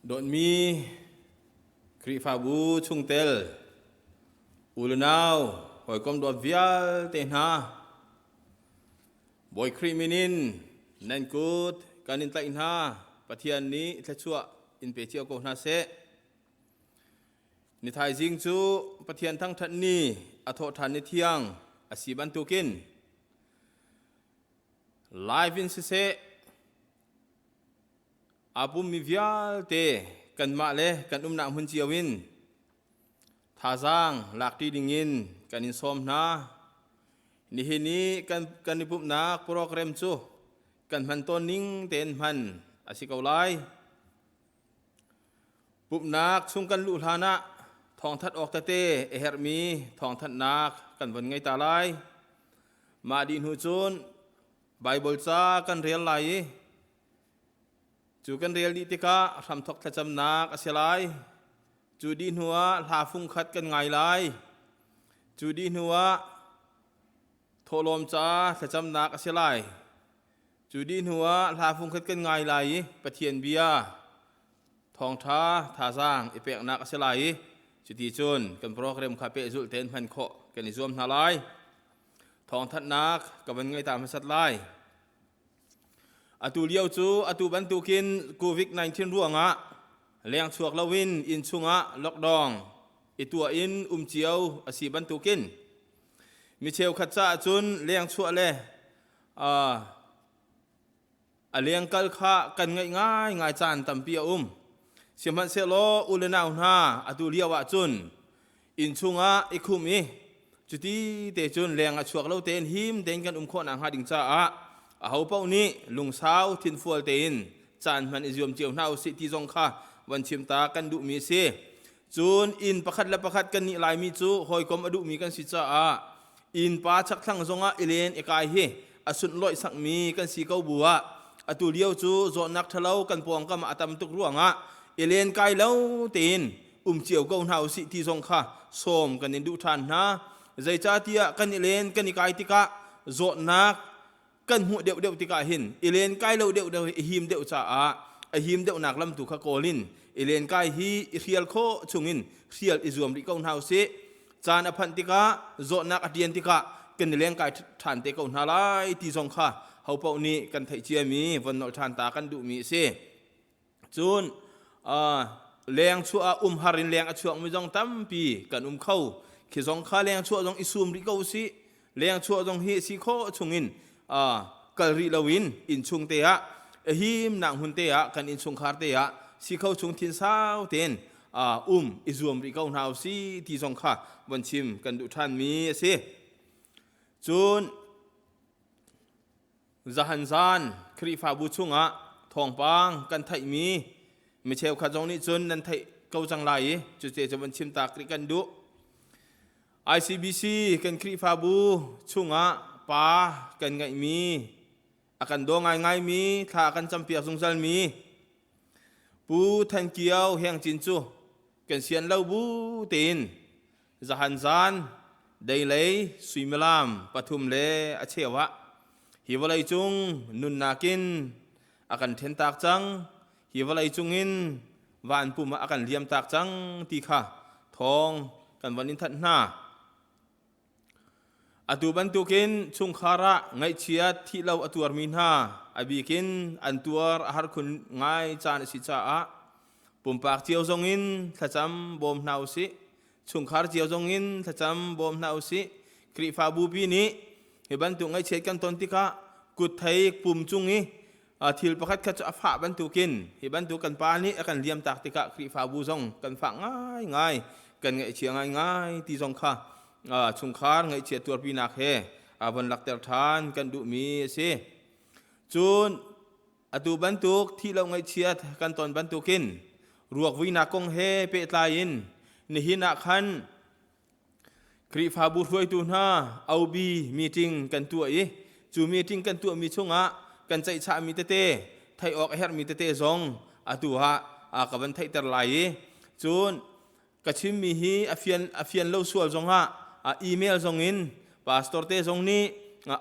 Dawtmi Khrihfabu chungtel u le nau hawikom dawt vialte hna Bawi Khrih min in nan kut kan in tlaih hna. Pathian nih thluachuah in pe cio ko hna seh. Ni thaizing cu Pathian thangṭhat ni a thawhṭhan ni thiang a si bantukin live in siseh aa pummi vialte kanmah le kan umnak hmun cio in thazaang lakṭi dingin kan in sawm hna. Nihin i kan i pumhnak program cu kan hman tawn ning tein hman a si ko lai. Pumhnak chung kan luh hlan ah thawngthat awk tete a herhmi thawngthanhnak kan von ngei ta lai. Mah dih hnu cun Baibal ca kan rel lai i cu kan rel dih tikah hramthok thlacamnak a si lai. Cu dih hnu ah hla fungkhat kan ngai lai. Cu dih hnu ah thawhlawm ca thlacamnak a si lai. Cu dih hnu ah hla fungkhat kan ngai lai i Pathian bia thawngṭha thazaang i peknak a si lai i cuti cun kan program kha pehzulh tein hman khawh kan i zuam hna lai. Thawngthanhnak ka van ngei ta hmasat lai. Atu lio cu atu bantukin COVID-19 ruangah leng chuak loin inn chungah lockdown i tuah in um cio a si bantukin mi cheukhat caah cun leng chuah le A lengkal kha kan ngaih ngaingai caan tampi a um. Sihmanhsehlaw u le nau hna, atu lio ah cun inn chungah i khum i cuti te cun leng a chuak lo tein him tein kan um khawh nakhnga ding caah ahopaoh nih lungsau thinfual tein caan hman i zuam cio hna usih ti zong kha van chim ta kan duhmi a si. Cun inn pakhat le pakhat kan nih Laimi cu hawikom a duhmi kan si caah innpa chakthlang zongah i len i kai hi a sunhlawih sakmi kan si ko bu ah atu lio cu zawtnak ṭhalo kan pawngkam ah a tam tuk ruangah i len kai lo tein um cio ko hna usih ti zong kha sawm kan in duh ṭhan hna. Zeicahtiah kan i len kan i kai tikah zawtnak kan hmuh deuhdeuh tikah hin i len kai lo deuhdeuh hi i him deuh caah a him deuhnak lam tu kha kawl in i len kai hi i hrial khawh chungin hrial i zuam rih ko hna usih. Caan a phanh tikah, zawtnak a ṭian tikah kan i lengkai ṭhan te ko hna lai ti zong kha hopaoh nih kan theih ciami von nolh ṭhan ta kan duhmi a si. Cun leng chuah ah umhar in leng a chuakmi zong tampi kan um kho. Khi zong kha leng chuah zong i sum rih ko usih. Leng chuah zong hi si khawh chungin kal rih loin innchung te ah, a himnak hmun te ah, kan innchungkhar te ah si kho chung thin sau tein um i zuam rih ko hna usih ti zong kha von chim kan duh ṭhanmi a si. Cun zahan zan Khrihfabu chungah thawngpang kan theihmi mi cheukhat zong nih cun nan theih ko cang lai i cuce cu von chim tak rih kan duh. ICBC kan Khrihfabu chungah pa kan ngeihmi, a kan daw ngaingaimi, thla a kan campiak zungzalmi Pu Than Kio Heng Cin cu kan sian lo bu tein zahan zan deilei suimilam 3:15 ah hi vawlei cung nunnak in a kan ṭhentak cang. Hi vawlei cungin van pum ah a kan liamtak cang ti kha thawng kan von in thanh hna. Atu bantukin chungkhar ah ngaihchiat thihlo a tuarmi hna a bikin an tuar a har khun ngai caan a si caah pumpak cio zongin thlacam bawm hna usih. Chungkhar cio zongin thlacam bawm hna usih. Khrihfabu pi nih hi bantuk ngaihchiat kan ton tikah kut thei pum cung i thil pakhat khat cu a fah bantukin hi bantuk kan pa nih a kan liam tak tikah Khrihfabu zong kan fah ngaingai, kan ngaihchia ngaingai ti zong kha chungkhar ngaihchia tuarpinak he von lakter ṭhan kan duhmi a si. Cun atu bantuk thih lo ngaihchiat kan ton bantukin ruak vuinak kong he pehtlai in nihin ah khan Khrihfabu hruaitu hna OB meeting kan tuah i cu meeting kan tuahmi chungah kan ceihchahmi tete, theih awk a herhmi tete zong atu ah ka van theihter lai i cun ka chimmi hi a fian lo sual zongah email zongin pastor te zong nih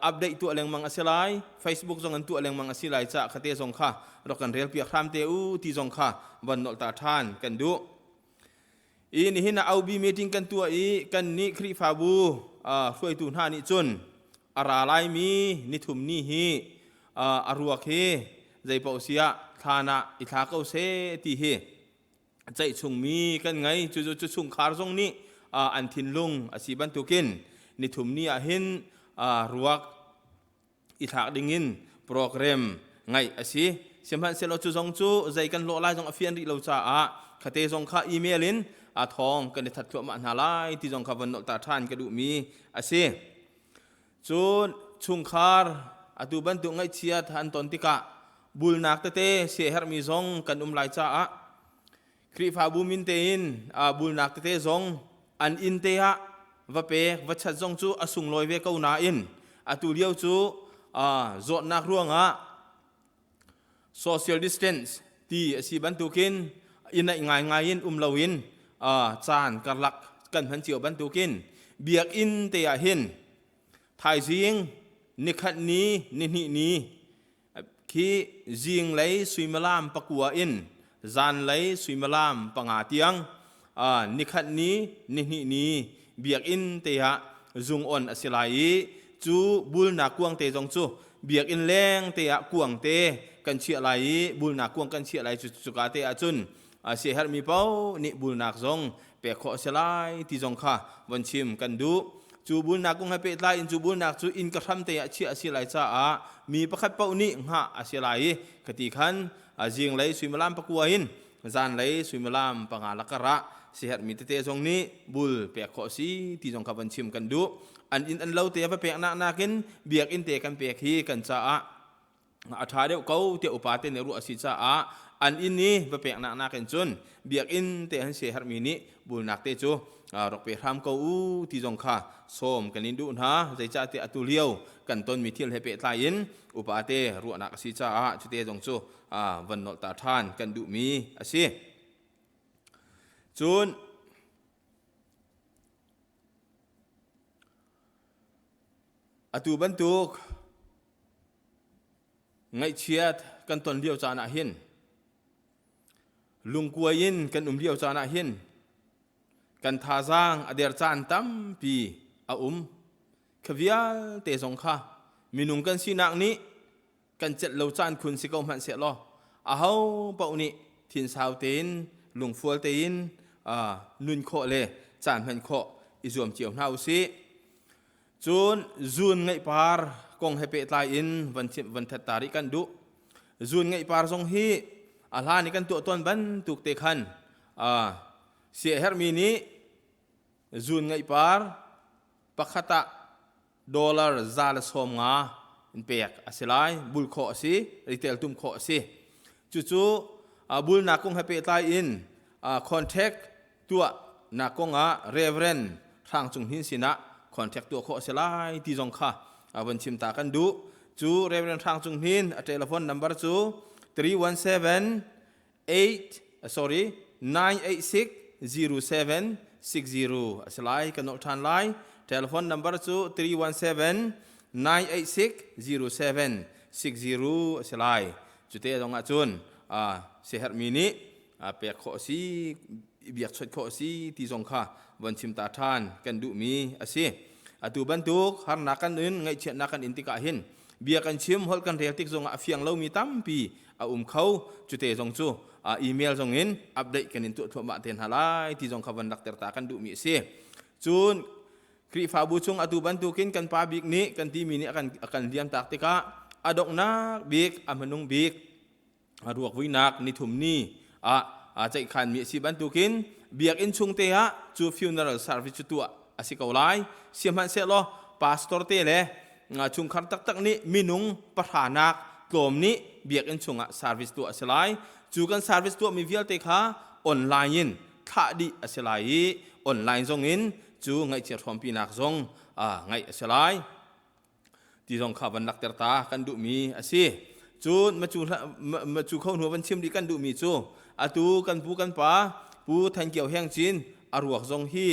update tuah lengmang a si lai, Facebook zong an tuah lengmang a si lai ca khate zong kha rak kan rel piak hram te u ti zong kha van nolh ta ṭhan kan duh. I nihin ah OB meeting kan tuah i kan nih Khrihfabu hruaitu hna nih cun a ra laimi nithum ni hi a ruak hi zeipaoh si ah thlan ah i thla ko seh ti hi ceih chungmi kan ngei. Cu cu chungkhar zong nih an thinlung a si bantukin nithum ni ah hin ruak i thlak dingin program ngaih a si. Sihmanhsehlaw cu zong cu zei kan lawh lai zong a fian rih lo caah khate zong kha email in a thawng kan i that thluahmah hna lai ti zong kha von nolh ta ṭhan ka duhmi a si. Cun chungkhar atu bantuk ngaihchiat an ton tikah bulnak tete siaherhmi zong kan um lai caah Khrihfabu min tein bulnak tete zong an inn te ah va pek va chat zong cu a sunglawi ve ko nain atu lio cu zawtnak ruangah social distance ti a si bantukin i naih ngaingai in um loin caan karlak kan hman cio bantukin biakinn te ah hin thaizing nikhat ni nihnih ni Khi zinglei suimilam 9 in zanlei suimilam 5 tiang nikhat ni nihnih ni biakinn te ah zung on a si lai i cu bulnak kuang te zong cu biakinn leng te ah kuang te kan chiah lai i bulnak kuang kan chiah lai. Cu cuka te ah cun siaherhmi paoh nih bulnak zong pek khawh a si lai ti zong kha von chim kan duh. Cu bulnak kong he pehtlai in cu bulnak cu inn ka hram te ah chiah a si lai caah mi pakhat paoh nih hngah a si lai i khati khan zinglei suimilam 9 in zanlei suimilam 5 lakar ah siherhmi tete zong nih bul pek khawh a si ti zong kha van chim kan duh. An inn an lo te va peknak nakin biakinn te kan pek hi kan caah a ṭha deuh ko tiah upa te nih ruah a si caah an inn i va peknak nakin cun biakinn te an siaherhmi nih bulnak te cu rak pe hram ko u ti zong kha sawm kan in duh hna. Zeicahtiah atu lio kan tonmi thil he pehtlai in upa te ruahnak a si caah cute zong cu van nolh ta ṭhan kan duhmi a si. Cun atu bantuk Ngaihchiat kan ton lio caan ah hin lungkuai in kan um lio caan ah hin kan thazaang a der caan tampi a um. Kha vialte zong kha minung kan sinak nih kan celh lo caan khun si ko hmanh sehlaw aho paoh nih thinsau tein lungfual tein nun khawh le caan hman khawh i zuam cio hna usih. Cun zuun ngaihpar kong he pehtlai in van chimh van that ta rih kan duh. Zuun ngaihpar zong hi a hlan i kan tuah tawn bantuk te khan siaherhmi nih zuun ngaihpar pakhat ah dollar 150 in pek a si lai, bul khawh a si, retail tum khawh a si. Cucu bulnak kong he pehtlai in contact tuah nak kongah Reverend Hrang Cung Hnin sinah contact tuah khawh a si lai ti zong kha van chim ta kan duh. Cu Reverend Hrang Cung Hnin a telephone number cu 317 8 sorry 986 0760 a si lai. Kan nolh ṭhan lai. Telephone number cu 317 986 0760 a si lai. Cute zong ah cun siaherhmi nih pek khawh a si, biakchawnh khawh a si ti zong kha von chim ta ṭhan kan duhmi a si. Atu bantuk harnak kan in, ngaihchiatnak kan in tikah hin bia kan chim, holh kan rel tik zongah a fiang lomi tampi a um kho. Cute zong cu email zong in update kan in tuah thluahmah te hna lai ti zong kha von lakter ta kan duhmi a si. Cun Khrihfabu chung atu bantukin kan pa bik nih kan timi nih a kan liam tak tikah a donghnak bik, a hmanung bik ruak vuinak nithum ni ah ceihkhanmi a si bantukin biakinn chung te ah cu funeral service cu tuah a si ko lai. Sihmanhsehlaw pastor te le chungkhar taktak nih minung pahranak tlawm nih biakinn chungah service tuah a si lai. Cu kan service tuahmi vialte kha online in thlah dih a si lai i online zong in cu ngaihchiat hrawmpinak zong ngaih a si lai ti zong kha van lakter ta kan duhmi a si. Cun macu kho hnu van chim dih kan duhmi cu atu kan pu kan pa Pu Than Kio Heng Cin a ruak zong hi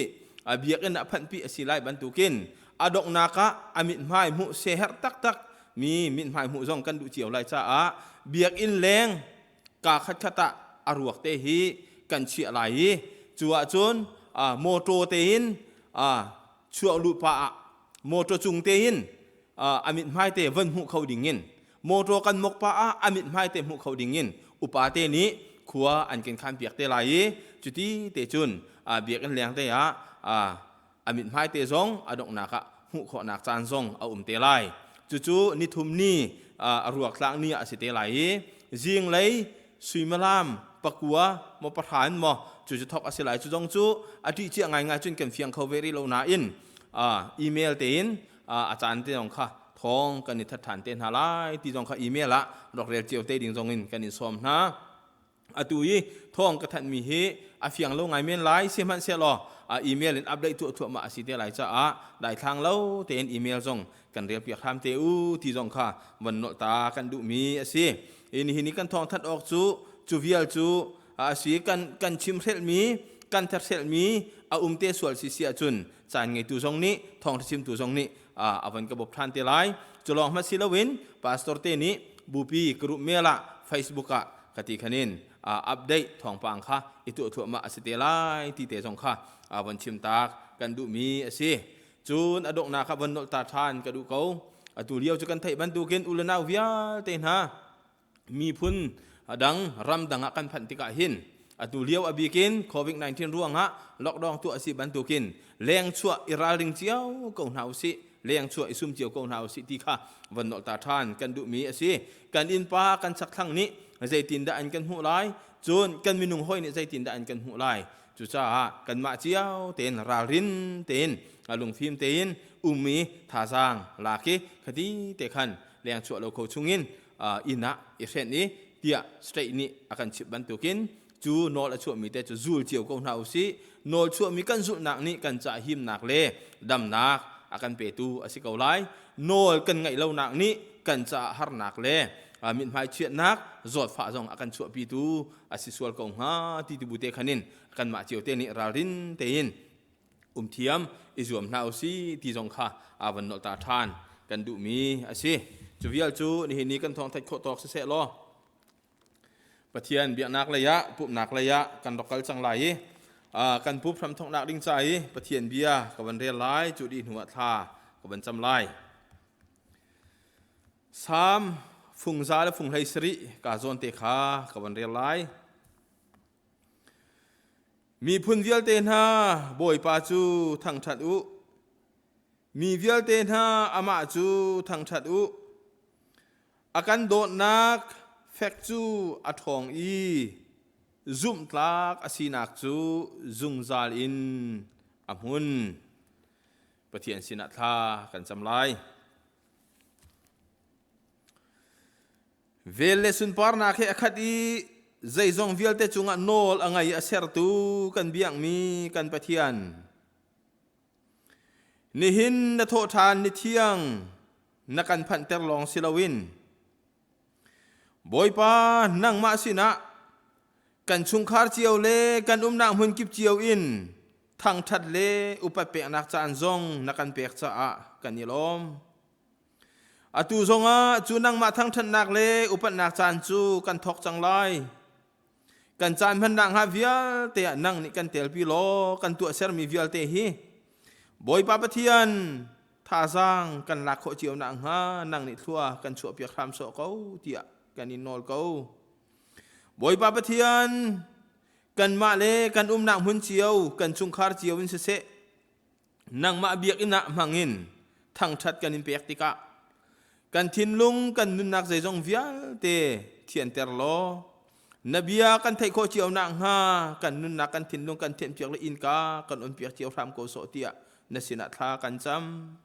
biakinn ah phanhpi a si lai bantukin a donghnak ah a mithmai hmuh seherh taktak mi mithmai hmuh zong kan duh cio lai caah biakinn leng kaa khatkhat ah a ruak te hi kan chiah lai i cu ahcun motor tein chuah luh pah ah motor cung tein a mithmai te van hmuh kho ding in, motor kan mok pah ah a mithmai te hmuh kho ding in upa te nih khua an kan khan piak te lai i cuti te cun biakinn leng te ah a mithmai te zong a donghnak ah hmuh khawhnak caan zong a um te lai. Cucu nithum ni a ruak tlak ni ah a si te lai i zinglei suimilam 9 maw 10 in maw cucu thok a si lai. Cu zong cu a ṭih cia ngaingai cun kan fiang kho ve rih lo nain email tein a caan te zong kha thawng kan i that ṭhan te hna lai ti zong kha email ah rak rel cio te ding zong in kan in sawm hna. Atu i thawng ka thanhmi hi a fiang lo ngai men lai, sihmanhsehlaw email in update tuah thuahmah a si te lai caah daithlang lo tein email zong kan rel piak hram te u ti zong kha von nolh ta kan duhmi a si. Nihin i kan thawng thanh awk cu cu vial cu a si. Kan chim hrelhmi, kan therhrelhmi a um te sual si si ahcun caan ngeitu zong nih, thawngṭha chimtu zong nih a von ka bawp ṭhan te lai. Cu lawng hmanh si loin pastor te nih bupi group mail ah, Facebook ah ka ti khanin update thawngpang kha i tuah thuahmah a si te lai ti te zong kha von chim tak kan duhmi a si. Cun a donghnak kha von nolh ta ṭhan ka duh ko. Atu lio cu kan theih bantukin u le nau vialte hna miphun dang ram dang ah kan phanh tikah hin Atu lio a bikin COVID-19 ruangah lockdown tuah a si bantukin leng chuah i ralring cio ko hna usih, leng chuah i sum cio ko hna usih ti kha von nolh ta ṭhan kan duhmi a si. Kan innpa kan chakthlang nih zeitindah an kan hmuh lai, cun kan minung hawi nih zeitindah an kan hmuh lai. Cucaah kanmah cio tein ralrin tein lungfim tein um i thazaang lak i khati te khan leng chuah lo kho chungin inn ah i hrenh i tiah state nih a kan chimh bantukin cu nawl a chuahmi te cu zul cio ko hna usih. Nawl chuahmi kan zulhnak nih kan ca himnak le damnak a kan petu a si ko lai. Nawl kan ngaih lonak nih kan caah harnak le mithmai chiatnak, zawtfah zong a kan chuahpitu a si sual ko hnga ti ti bu te khanin kanmah cio te nih ralrin tein um thiam i zuam hna usih ti zong kha aa van nolh ta ṭhan kan duhmi a si. Cu vial cu nihin ni kan thawng theih khawh tawk siseh law Pathian biaknak lei ah pumhnak lei ah kan rak kal cang lai i kan pup hram thawknak ding ca i Pathian bia ka van rel lai. Cu dih hnu ah thla ka van cam lai. Salm fungza le fung hlei sarih ka zawn te kha ka van rel lai. Miphun vialte hna, Bawipa cu thangṭhat u. Mi vialte hna, amah cu thangṭhat u. A kan dawtnak fek cu a ṭhawng i zumhtlak a sinak cu zungzal in a hmun. Pathian sinah thla kan cam lai. Vel le sunparnak he a khat i zeizong vialte cungah nawl a ngei a sertu kan biakmi kan Pathian. Nihin na thawhṭhan ni thiang na kan phanhter lawng si loin Bawipa nangmah sinah kan chungkhar cio le kan umnak hmun kip cio in thangṭhat le upat peknak caan zong na kan pek caah kan i lawm. Atu zongah cu nangmah thangṭhatnak le upatnak caan cu kan thawk cang lai. Kan caan hmannak hnga vialte ah nang nih kan telpi law kan tuahsermi vialte hi Bawipa Pathian thazaang kan lak khawh cio nakhnga nang nih thlua kan chuahpiak hram sawh ko tiah kan in nawl ko. Bawipa Pathian, kanmah le kan umnak hmun cio, kan chungkhar cio in siseh, nangmah biakinn ah hmangin thangṭhat kan in pek tikah kan thinlung kan nunnak zeizong vialte thianter law na bia kan theih khawh cio nakhnga kan nunnak kan thinlung kan thianhpiak le innka kan onpiak cio hram ko sawh tiah na sinah thla kan cam.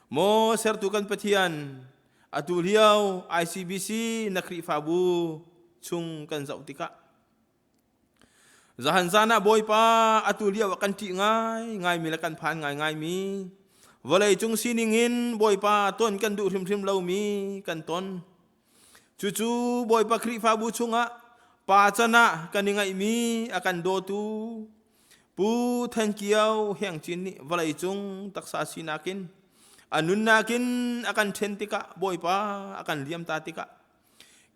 Maw sertu kan Pathian, atu lio ICBC na Khrihfabu chung kan zoh tikah Zahan zan ah Bawipa atu lio ah kan ṭih ngai ngaimi le kan phan ngai ngaimi vawlei cung sining in Bawipa ton kan duh hrimhrim lomi kan ton. Cucu Bawipa Khrihfabu chungah pa can ah kan i ngaihmi a kan dawtu Pu Than Kio Heng Cin nih vawlei cung taksa sinak in a nunnak in a kan ṭhen tikah Bawipa a kan liamta tikah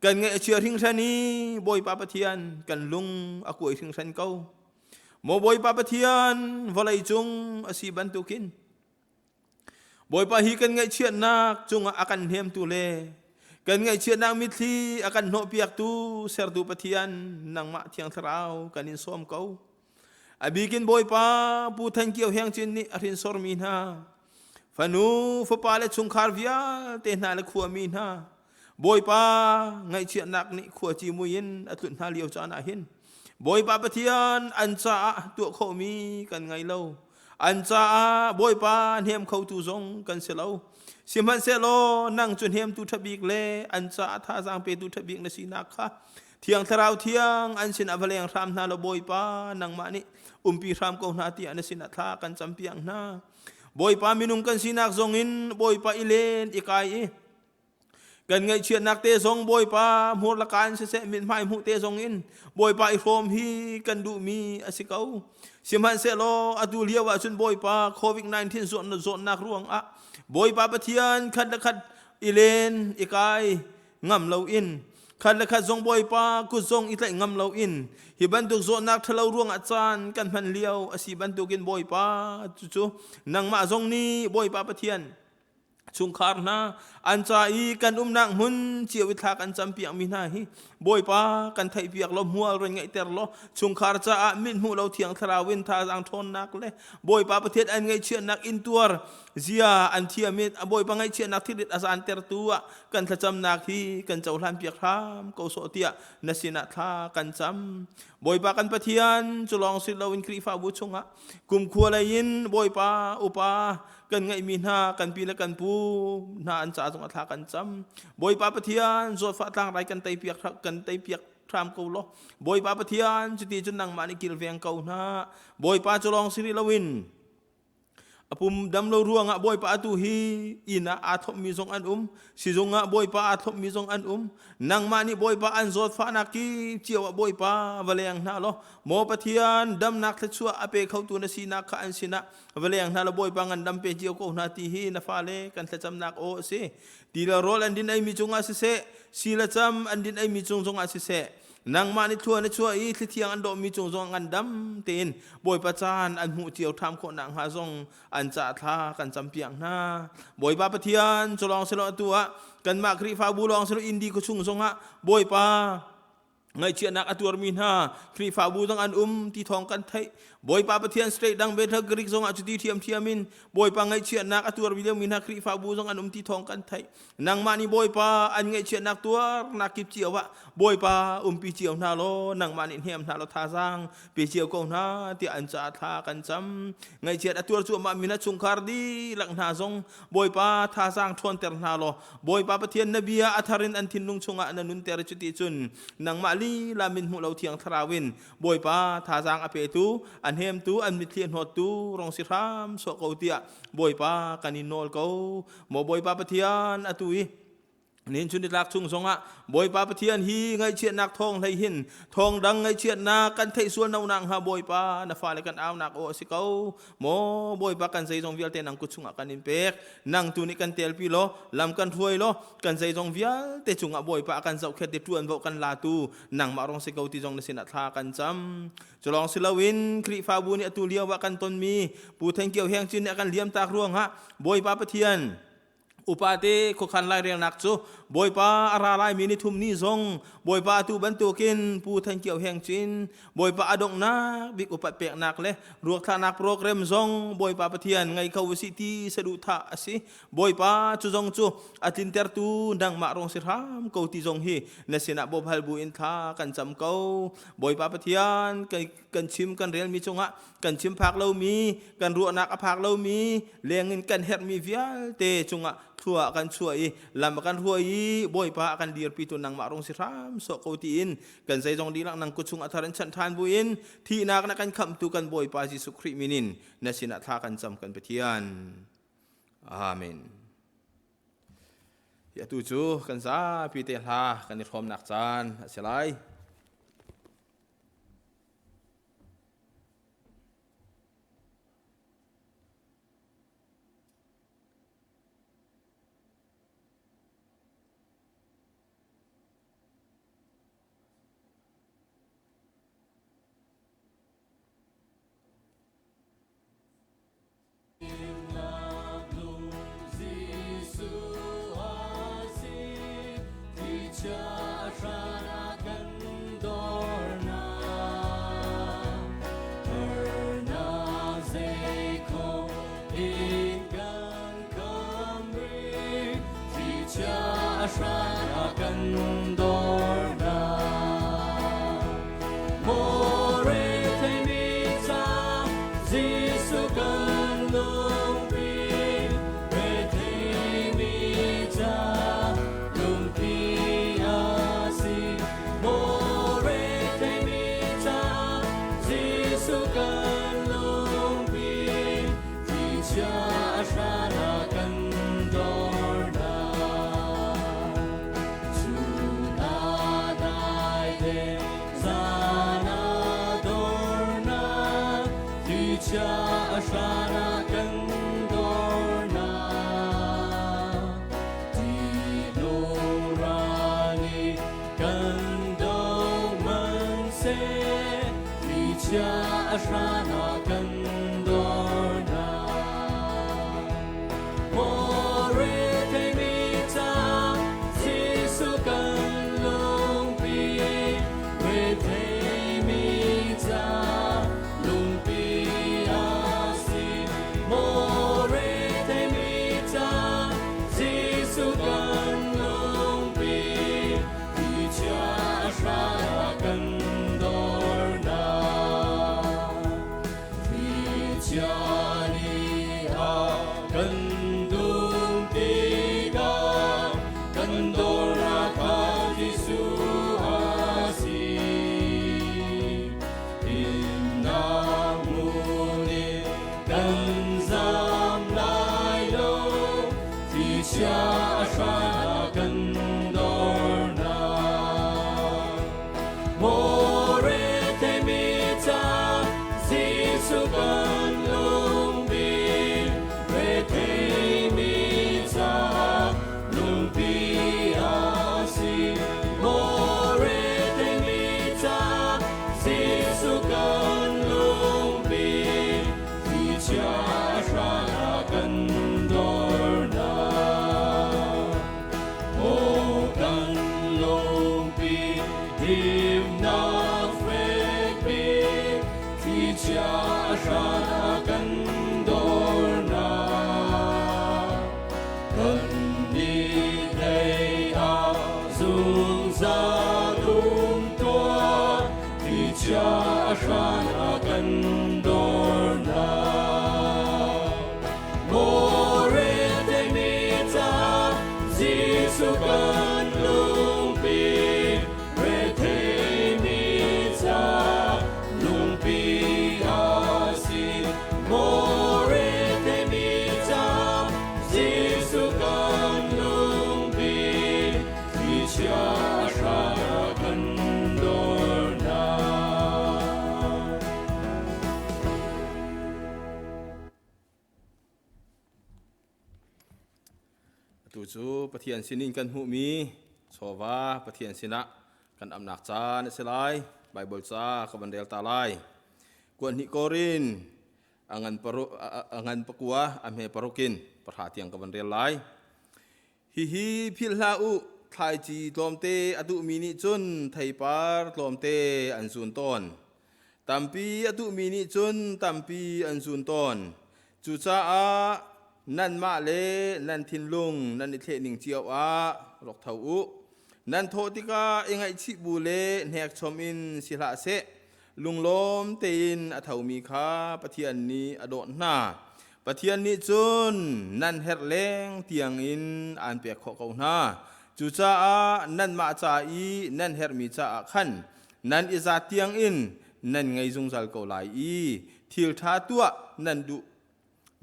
Kan ngaih a chia hringhran i Bawipa Pathian kan lung a kuai hringhran ko. Maw Bawipa Pathian vawlei cung a si bantukin Bawipa hi kan ngaihchiatnak cungah a kan hnemtu le kan ngaihchiatnak mitthli a kan hnawhpiaktu sertu Pathian nangmah Thiang Thlarau kan in sawm ko. A bikin Bawipa Pu Than Kio Heng Cin nih a hrinsormi hna fanu fapa le chungkhar vialte hna le khuami hna Bawipa ngaihchiatnak nih khuaci mui in a tlunh hna lio caan ah hin Bawipa Pathian an caah tuah khawhmi kan ngei lo. An caah Bawipa hnem khotu zong kan si lo. Sihmanhsehlaw nang cu hnemtu ṭha bik le an caah thazaang petu ṭha bik na sinak kha Thiang Thlarau thiang an sin ah va leng hram hna law Bawipa nangmah nih umpi hram ko hna tiah na sinah thla kan campiak hna. Bawipa minung kan sinak zongin Bawipa i len i kai i kan ngaihchiatnak te zong Bawipa hmur le kaan siseh mithmai hmuh te zong in Bawipa i hrawm hi kan duhmi a si ko. Sihmanhsehlaw atu lio ah cun Bawipa COVID-19 zawtnak ruangah Bawipa Pathian khat le khat i len i kai ngam loin khat le khat zong Bawipa kut zong i tlaih ngam loin hi bantuk zawtnak ṭhalo ruangah caan kan hman lio a si bantukin Bawipa cucu nangmah zong nih Bawipa Pathian. Chungkhar hna an ca i kan umnak hmun cio i thla kan campiakmi hna hi Bawipa kan theihpiak law hmual ron ngeihter law chungkhar caah mithmuh lo thiang thlarau in thazaang ṭhawnnak le Bawipa Pathian an ngaihchiatnak intuar zia an thiam i Bawipa ngaihchiatnak thilrit a zaantertu ah kan thlacamnak hi kan cohlan piak hram ko sawh tiah na sinah thla kan cam. Bawipa kan Pathian cu lawng si loin Khrihfabu chungah kumkhua lei in Bawipa upa kan ngeihmi hna kan pi le kan pu hna an ca zong a thla kan cam. Bawipa Pathian zawtfah tlangrai kan teipiak kan teipiak hram ko law Bawipa Pathian cuti cun nangmah nih kilveng ko hna. Bawipa cu lawng si rih loin a pum dam lo ruangah Bawipa atu hi inn ah aa thawpmi zong an um sizung ah Bawipa aa thlopmi zong an um. Nangmah nih Bawipa an zawtfahnak ki cio ah Bawipa va leng hna law maw Pathian damnak thluachuah a pe khotu na sinak kha an sinah va leng hna law Bawipa ngandam pe cio ko hna ti hi na fale kan thlacamnak aw a si. Ti le rawl an din eimi cungah siseh, si le cam an din eimi cung zongah siseh, nangmah nih thlua na chuah i thlithiang an dawhmi cung zong ngandam tein Bawipa caan an hmuh cio ṭham khawh nakhnga zong an ca thla kan campiak hna. Bawipa Pathian cu lawng silo atu ah kanmah Khrihfabu lawng silo Indi khuachung zongah Bawipa ngaihchiatnak a tuarmi hna Khrihfabu zong an um ti thawng kan theih. Bawipa Pathian state dang Bethel Greek zongah cuti ṭhiamṭhiam in Bawipa ngaihchiatnak a tuarmi liomi hna Khrihfabu zong an um ti thawng kan theih. Nangmah nih Bawipa an ngaihchiatnak tuarnak kip cio ah Bawipa umpi cio hna law nangmah nih hnem hna law thazaang pe cio ko hna tiah an caah thla kan cam. Ngaihchiat a tuar cuahmah mi hna chungkhar dihlak hna zong Bawipa thazaang ṭhawnter hna law Bawipa Pathian na bia a thar in an thinlung chungah na nunter cuti cun nangmah lila min hmuh lo thiang thlarau in Bawipa thazaang a petu a hnemtu an mitthli a hnawttu rong si hram sawh ko tiah Bawipa kan in nawl ko. Maw Bawipa Pathian atu i Nihin chun nitlak chung zongah Bawipa Pathian hi ngaihchiatnak thawng hlei hin thawng dang ngaihchiatnak kan theih sual no nak hnga Bawipa na fale kan aunak aw a si ko. Maw Bawipa kan zeizong vialte nang kut chungah kan in pek. Nang tu nih kan telpi law lam kan hruai law kan zeizong vialte cungah Bawipa kan zohkhet te ṭuanvo kan latu nangmah rong si ko ti zong na sinah thla kan cam. Culawng si loin Khrihfabu nih atu lio ah kan tonmi Pu Thank Kio Heng Cin nih a kan liamtak ruangah Bawipa Pathian upate khuakhan lairelnak cu Bawipa a ra laimi ni thum ni zong Bawipa atu bantukin Pu Than Kio Heng Cin Bawipa a donghnak bik upat peknak le ruakthlahnak program zong Bawipa Pathian ngei kho usih ti saduhthah a si. Bawipa cu zong cu a tlintertu nangmah rong si hram ko ti zong hi na sinah bawmhal bu in thla kan cam ko. Bawipa Pathian kan chim kan relmi cungah kan chim phak lomi kan ruahnak a phak lomi lengin kan herhmi vialte cungah thlua kan chuah i lam a kan hruai i Bawipa a kan dirpi tu nangmah rung si hram sawh ko tiin kan zeizong dihlak nang kut chung a thar in chanh ṭhan buin thihnak na kan khamhtu kan Bawipa Jesuh Khrih min in na sinah thla kan cam kan Pathian. Amen. Atu cu kan zapi te hla kan i hrawmnak caan a si lai. Thlichia a hran a kan dornak. Maw retheimi ca Jesuh kan lungpi, retheimi ca lungpi a si. Maw retheimi ca Jesuh kan lungpi, thlichia a hran a kan dornak. Aw kan lungpi, himnak fekpi, thlichia a hran a kan dornak. Kan nih hlei ah zungzal um tuah, thlichia a hran a kan dornak. Maw retheimi ca Jesuh kan lungpi, retheimi ca lungpi a si. Maw retheimi ca Jesuh kan lungpi, thlichia a hran a kan dornak. Atu cu Pathian sinin kan hmuhmi chawva Pathian sinah kan amnak caan a si lai. Baibal ca ka van rel ta lai. Kuan hnih Korin a ngan paru a ngan pakua a hme parukin pahra tiang ka van rel lai. Hihi philh hlah u, thlaici tlawmte a duhmi nih cun theipar tlawmte an zun tawn. Tampi a duhmi nih cun tampi an zun tawn. Cucaah nanmah le nan thinlung nan i thlehning cio ah rak tho u. Nan thawh tikah i ngaihchih bu le hnekchom in si hlah seh. Lunglawm tein a thomi kha Pathian nih a dawt hna. Pathian nih cun nan herh leng tiangin aan pek khawh ko hna. Cucaah nanmah ca i nan herhmi caah khan nan i zat tiangin nan ngei zungzal ko lai i thil ṭha tuah nan duh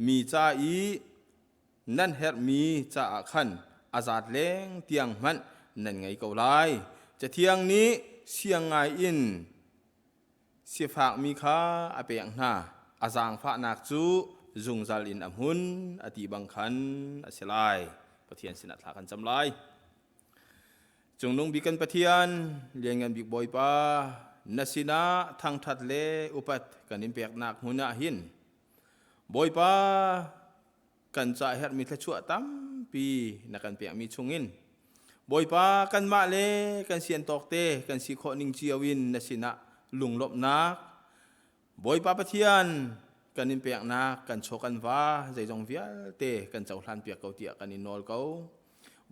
mi ca i nan herhmi caah khan a zat leng tiang hmanh nan ngei ko lai. Cathiang nih siang ngai in sifakmi kha a pek hna, a zaangfahnak cu zungzal in a hmun a ti bang khan a si lai. Pathian sinah thla kan cam lai. Cungnung bik kan Pathian, lianngan bik Bawipa, na sinah thangṭhat le upat kan in peknak hmun ah hin Bawipa kan ca herhmi thluachuah tampi na kan pekmi chungin Bawipa kanmah le kan sian tawk te kan si khawh ning cio in na sinah lunglawmhnak Bawipa Pathian kan in peknak kan chaw kan va zeizong vialte kan cohlan piak ko tiah kan in nawl ko.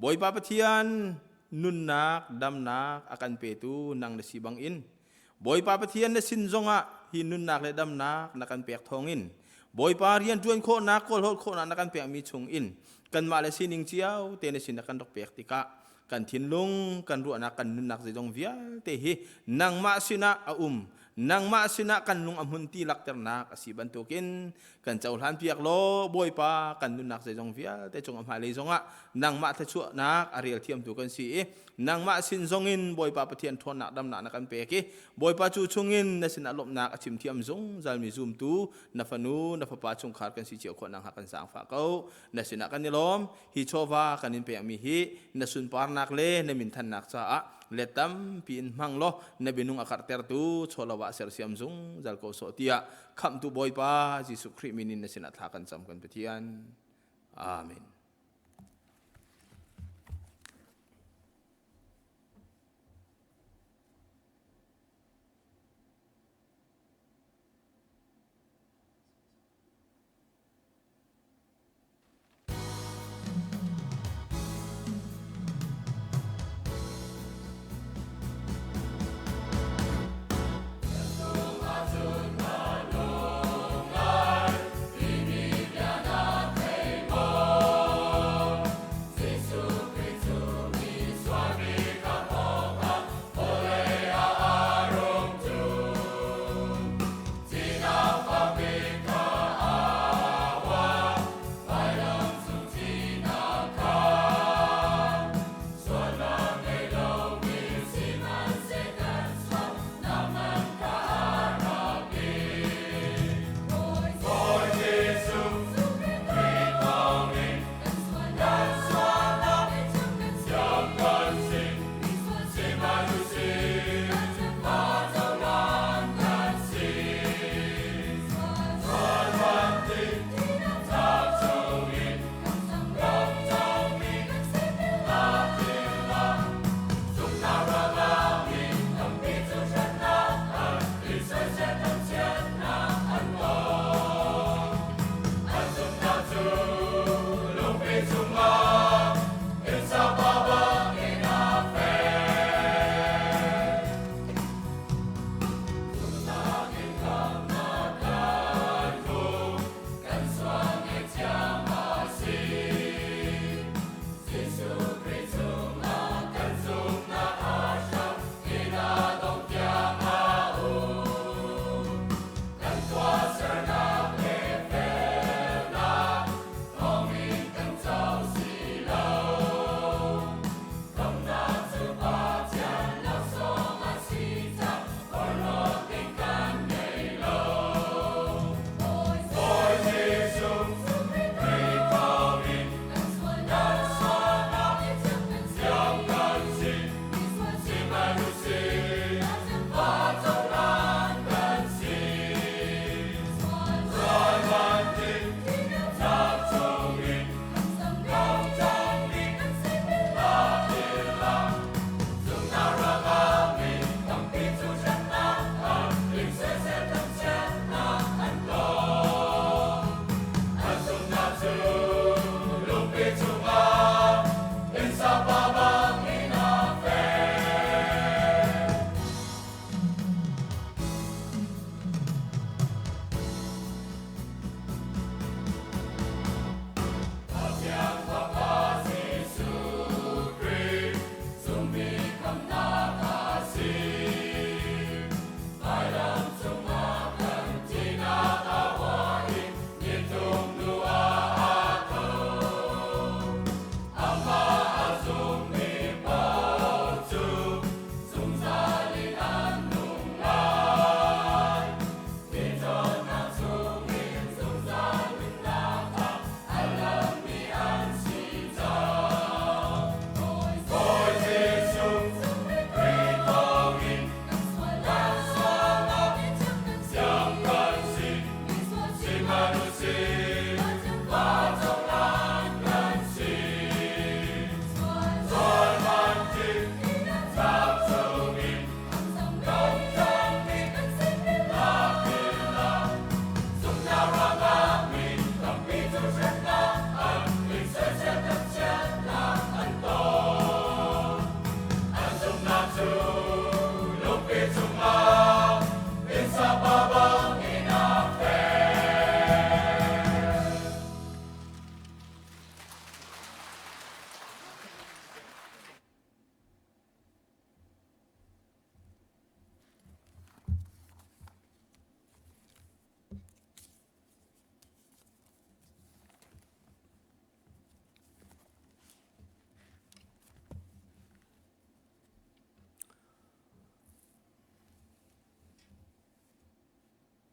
Bawipa Pathian nunnak damnak a kan petu nang na si bangin Bawipa Pathian na sin zongah hi nunnak le damnak na kan pek thawngin Bawipa rian ṭuan khawhnak kawlhawl khawhnak na kan pekmi chungin kanmah le sining cio te na sin na kan rak pek tikah kan thinlung kan ruahnak kan nunnak zeizong vialte hi nangmah sinah a um, nangmah sinah kan lung a hmun ti lakternak a si bantukin kan cohlan piak law Bawipa kan nunnak zeizong vialte cung a hmailei zongah nangmah thluachuahnak a rel thiamtu kan si i nangmah sin zongin Bawipa Pathian ṭhawnnak damnak na kan pek i Bawipa cu chungin na sinah lawmhnak a chim thiam zungzal mi zumtu na fanu na fapa chungkhar kan si cio khawh nakhnga kan zaangfah ko. Na sinah kan i lawm. Hi chawva kan in pekmi hi na sunparnak le na minthannak caah let tampi in hmang law na binung a karhtertu chawlawh ah sersiam zungzal ko sawh tiah khamhtu Bawipa Jesuh Khrih min in na sinah thla kan cam kan Pathian. Amen.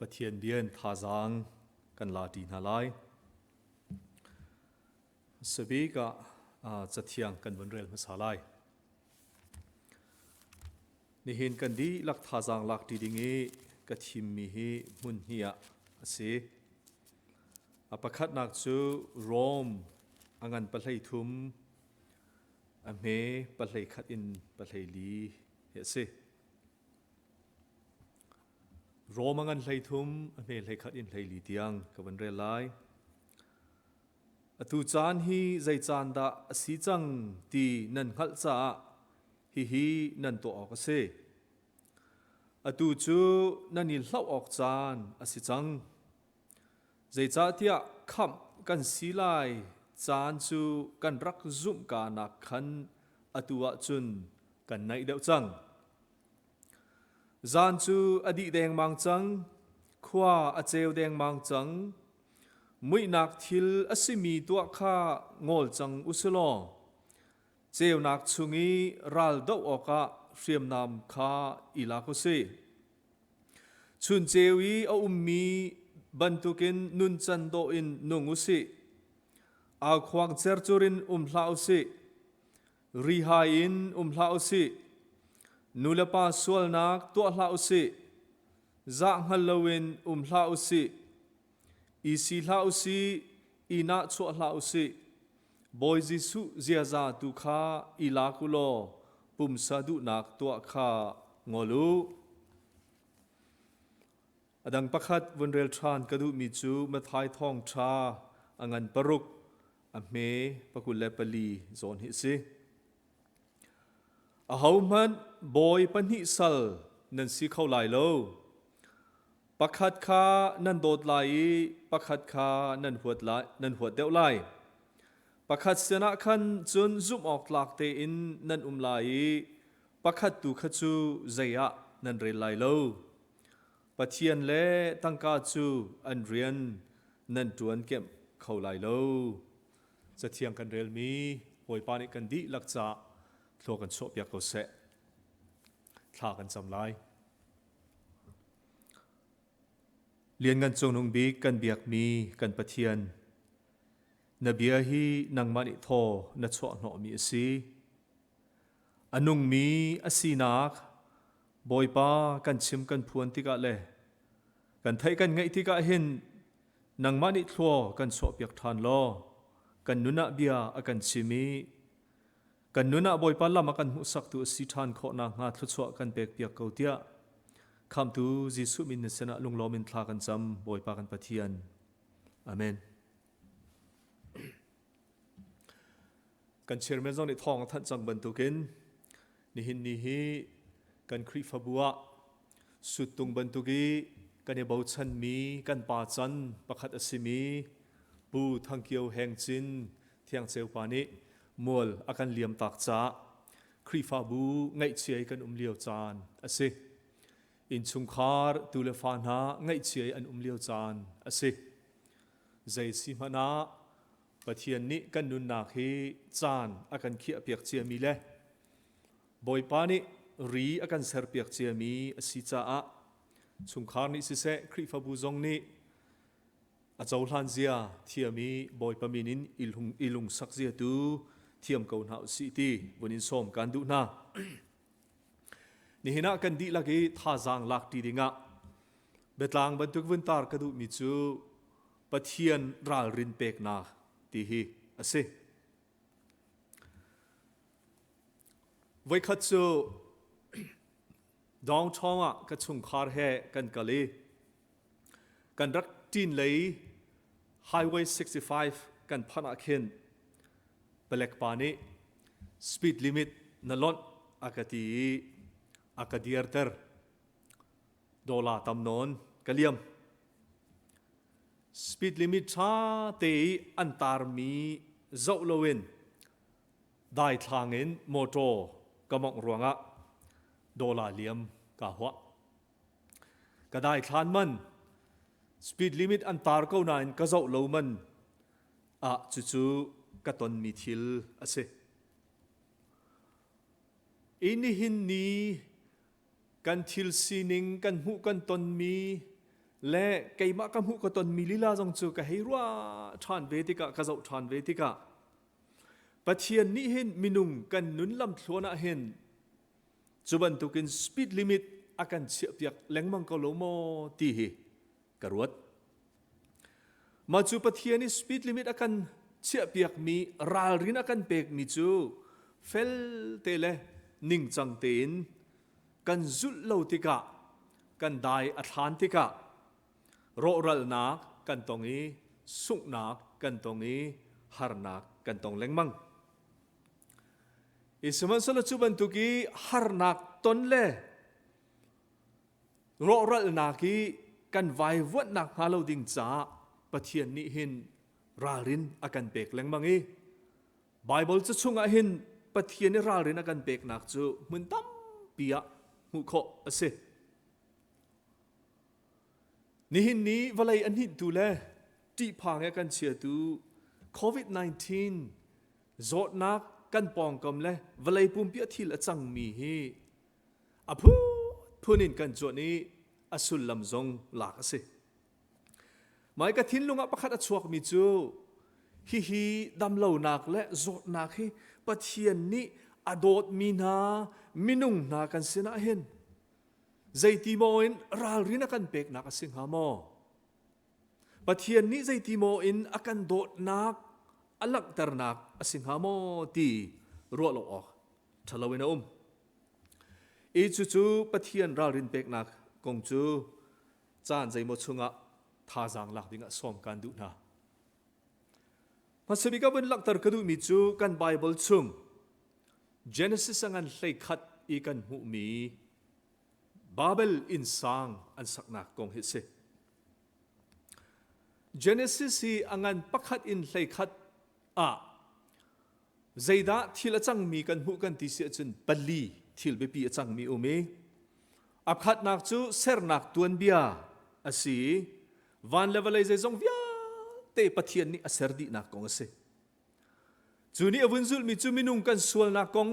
Pathian bia in thazaang kan la ṭi hna lai. Sabik ah cathiang kan vun rel hmasa lai. Nihin kan dihlak thazaang lak ṭi ding i ka thimmi hi hmun hnih ah a si. A pakhatnak cu Rome a ngan 13, a hme 21 in 14 hi a si. Rome a ngan 13, a hme 21 in 14 tiang ka van rel lai. Atu caan hi zei caan dah a si cang ti nan hngalh caah hihi nan tuah awk a si. Atu cu nan i hlauh awk caan a si cang. Zeicahtiah khamh kan si lai caan cu kan rak zumhka nak khan atu ah cun kan naih deuh cang. Zan cu a dih dengmang cang, khua a ceu dengmang cang. Muihnak thil a simi tuah kha ngol cang u si law, ceunak chung i ral doh awkah hriamnam kha i lak u sih. Chun ceu i a ummi bantukin nuncan dawh in nung u sih. Aukhuang cercur in um hlah u sih. Rihai in um hlah u sih. Nu le pa sualnak tuah hlah u sih. Zah hngal loin um hlah u sih. I si hlah u sih, i nahchuah hlah u sih. Bawi Jesuh ziaza tu kha i lak u law pumsa duhnak tuah kha ngol u. A dang pakhat vun rel ṭhan ka duhmi cu Matthai thawngṭha a ngan 6, a hme 24 zawn hi a si. Ahohmanh bawi pahnih sal nan si kho lai lo. Pakhat kha nan dawt lai i pakhat kha nan huat lai, nan huat deuh lai. Pakhat sinah khan cun zumh awk tlak tein nan um lai i pakhat tu kha cu zei ah nan rel lai lo. Pathian le tangka cu an rian nan ṭuan kemh kho lai lo. Cathiang kan relmi Bawipa nih kan dihlak caah thlua kan chuahpiak ko seh. Thla kan cam lai. Lianngan Cungnung Bik kan biakmi kan Pathian, na bia hi nangmah nih thaw na chuah hnawhmi a si. A nungmi a sinak Bawipa kan chim kan phuan tikah le kan theih kan ngaih tikah hin nangmah nih thlua kan chuahpiak ṭhan law kan nun ah bia a kan chim i kan nun ah Bawipa lam a kan hmuhsaktu a si ṭhan khawh nakhnga thluachuah kan pekpiak ko tiah Khamhtu Jesuh min na sinah lunglawm in thla kan cam Bawipa kan Pathian. Amen. Kan chairman zong nih thawng a thanh cang bantukin nihin ni hi kan Khrihfabu ah suttung bantuk i kan i bochanmi kan pa can pakhat a simi Pu Thangkio Heng Cin Thiangceu pa nih mual a kan liam tak caah Khrihfabu ngaihchia i kan um lio caan a si. Innchungkhar tu le fa hna ngaihchia i an um lio caan a si. Zei si hmanh ah Pathian nih kan nunnak hi caan a kan khiahpiak ciami le Bawipa nih ri a kan serpiak ciami a si caah chungkhar nih siseh Khrihfabu zong nih a cohlan zia thiam i Bawipa min in i lungsak zia tu thiam ko hna usih ti vun in sawm kan duh hna. Nihin ah kan dihlak i thazaang lak ṭi dingah biatlang bantuk vun tar ka duhmi cu Pathian ralrin peknak ti hi a si. Voikhat cu downtown ah ka chungkhar he kan kal i kan rak ṭin lei Highway 65 kan phanh ah khin palek pa nih speed limit na lonh a ka ti i a ka dirter. Dollar tam nawn ka liam. Speed limit ṭha te i an tarmi zoh loin daithlang in motor ka mawngh ruangah dollar liam kaa huah. Ka daithlan man speed limit an tar ko nain ka zoh lo man ah cucu ka tonmi thil a si. I nihin ni kan thil sining kan hmuh kan tonmi Le keimah ka hmuh ka tonmi lila zong cu ka hei ruah ṭhan ve tikah ka zoh ṭhan ve tikah Pathian nih hin minung kan nun lamthluan ah hin cu bantukin speed limit a kan chiahpiak lengmang ko lo maw ti hi ka ruat. Mah cu Pathian i speed limit a kan chiahpiakmi ralrin a kan pekmi cu felte le ningcang tein kan zulh lo tikah kan dai a thlan tikah rawhralnak kan tong i sunghnak kan tong i harnak kan tong lengmang. I sihmanhsehlaw cu bantuk i harnak ton le rawhralnak i kan vaivuanhnak hnga lo ding caah Pathian nih hin ralrin a kan pek lengmang i Baibal ca chungah hin Pathian i ralrin a kan peknak cu hmun tampi ah hmuh khawh a si. Nihin ni vawlei a hninhtu le ṭihphang he kan chiatu COVID-19 zawtnak kan pawngkam le vawlei pumpi a thil a cangmi hi a phunphun in kan cuanh i a sullam zong lak a si. Mai ka thinlung ah pakhat a chuakmi cu hihi damlonak le zawtnak hi Pathian nih a dawtmi hna minung hna kan sinah hin zeiti maw in ralrin a kan peknak a si hnga maw? Pathian nih zeiti maw in a kan dawtnak a langhternak a si hnga maw ti ruah lo awk ṭhalo in a um. I cucu Pathian ralrin peknak kong cu caan zeimaw chungah thazaang lak dingah sawm kan duh hna. Hmasabik ah vun langhter ka duhmi cu kan Bible chung Genesis a ngan 11 i kan hmuhmi Babel innsang an saknak kong hi a si. Genesis hi a ngan pakhat in 11 ah zeidah thil a cangmi kan hmuh kan ti si ahcun pali thil biapi a cangmi um i a khatnak cu sernak tuanbia a si i van le vawlei zeizong vialte Pathian nih a ser dihnak kong a si. Cu nih a vun zulhmi cu minung kan sualnak kong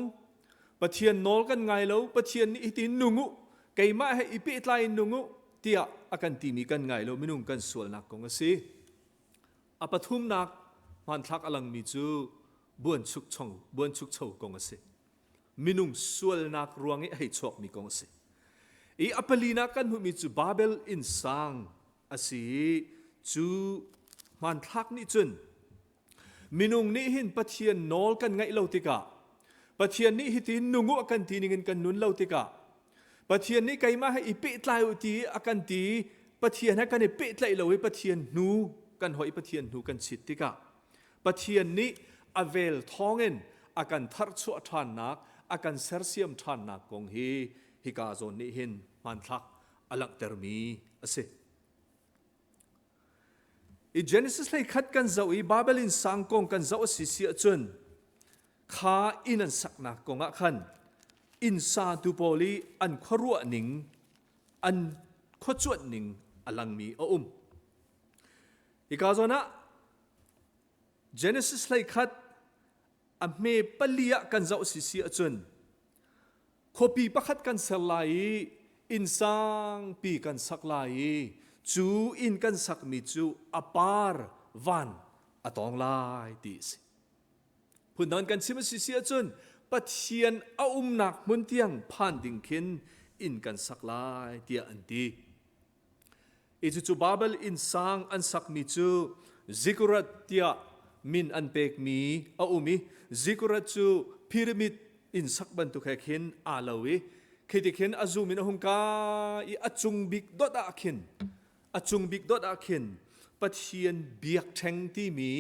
Pathian nawl kan ngai lo Pathian nih hitin nung u keimah he i pehtlai in nung u tiah a kan timi kan ngai lo minung kan sualnak kong a si. A pathumnak hmanthlak a langmi cu buanchukcho kong a si. Minung sualnak ruang i a hei chuakmi kong a si. I a palinak kan hmuhmi cu Babel innsang a si i cu hmanthlak nih cun minung nih hin Pathian nawl kan ngaih lo tikah Pathian nih hitin nung u a kan ti ningin kan nun lo tikah Pathian nih keimah he i pehtlai u ti a kan ti Pathian he kan i pehtlaih lo i Pathian hnu kan hoih Pathian hnu kan chit tikah Pathian nih a vel thawngin a kan tharchuah ṭhannak a kan sersiam ṭhannak kong hi hika zawn nih hin hmanthlak a langhtermi a si. I Genesis 11 kan zoh i Babel in sang kong kan zoh a si si ahcun kha inn an saknak kong ah khan inn satu pawl i an khuaruah ning an khuacuanh ning a langmi a um. Hika zawn ah Genesis 11 a hme pali ah kan zoh si si ahcun Khuapi pakhat kan ser lai i inn sangpi kan sak lai i cu inn kan sakmi cu a par van a tawng lai ti a si. Phundang kan chim a si si ahcun Pathian a umnak hmun tiang phan ding khin inn kan sak lai tiah an ti. I cucu Babel inn sang an sakmi cu ziggurat tiah min an pekmi a um i ziggurat cu pyramid inn sak bantuk he khin aa lo i khi ti khin a zum in a hung kai i a cung bik dot ah khin a cung bik dot ah khin Pathian biakṭheng timi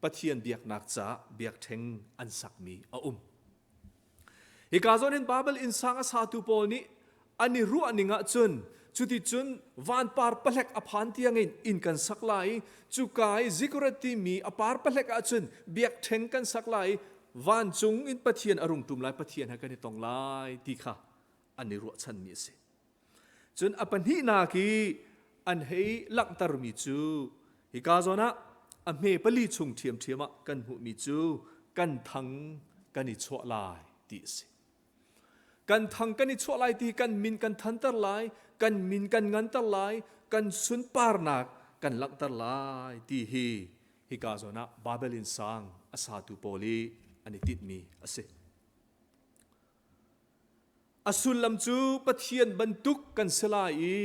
Pathian biaknak caah biakṭheng an sakmi a um. Hika zawn hin Babel innsang a satu pawl nih an i ruah ning ahcun cuticun vanpar pahlek a phan tiangin inn kan sak lai i cuka i ziggurat timi a par pahlek ahcun biakṭheng kan sak lai i vancung in Pathian a rung ṭum lai Pathian he kan i tong lai ti kha an i ruahchanmi a si. Cun a pahnihnak i an hei langhtermi cu hika zawn ah a hme pali chung ṭhiamṭhiam ah kan hmuhmi cu kan thang kan i chuah lai ti a si. Kan thang kan i chuah lai ti kan min kan thanter lai, kan min kan nganter lai. kan sunparnak kan langhter lai ti hi hika zawn ah Babel inn sang a satu pawl i an i tinhmi a si. A sullam cu Pathian bantuk kan si lai i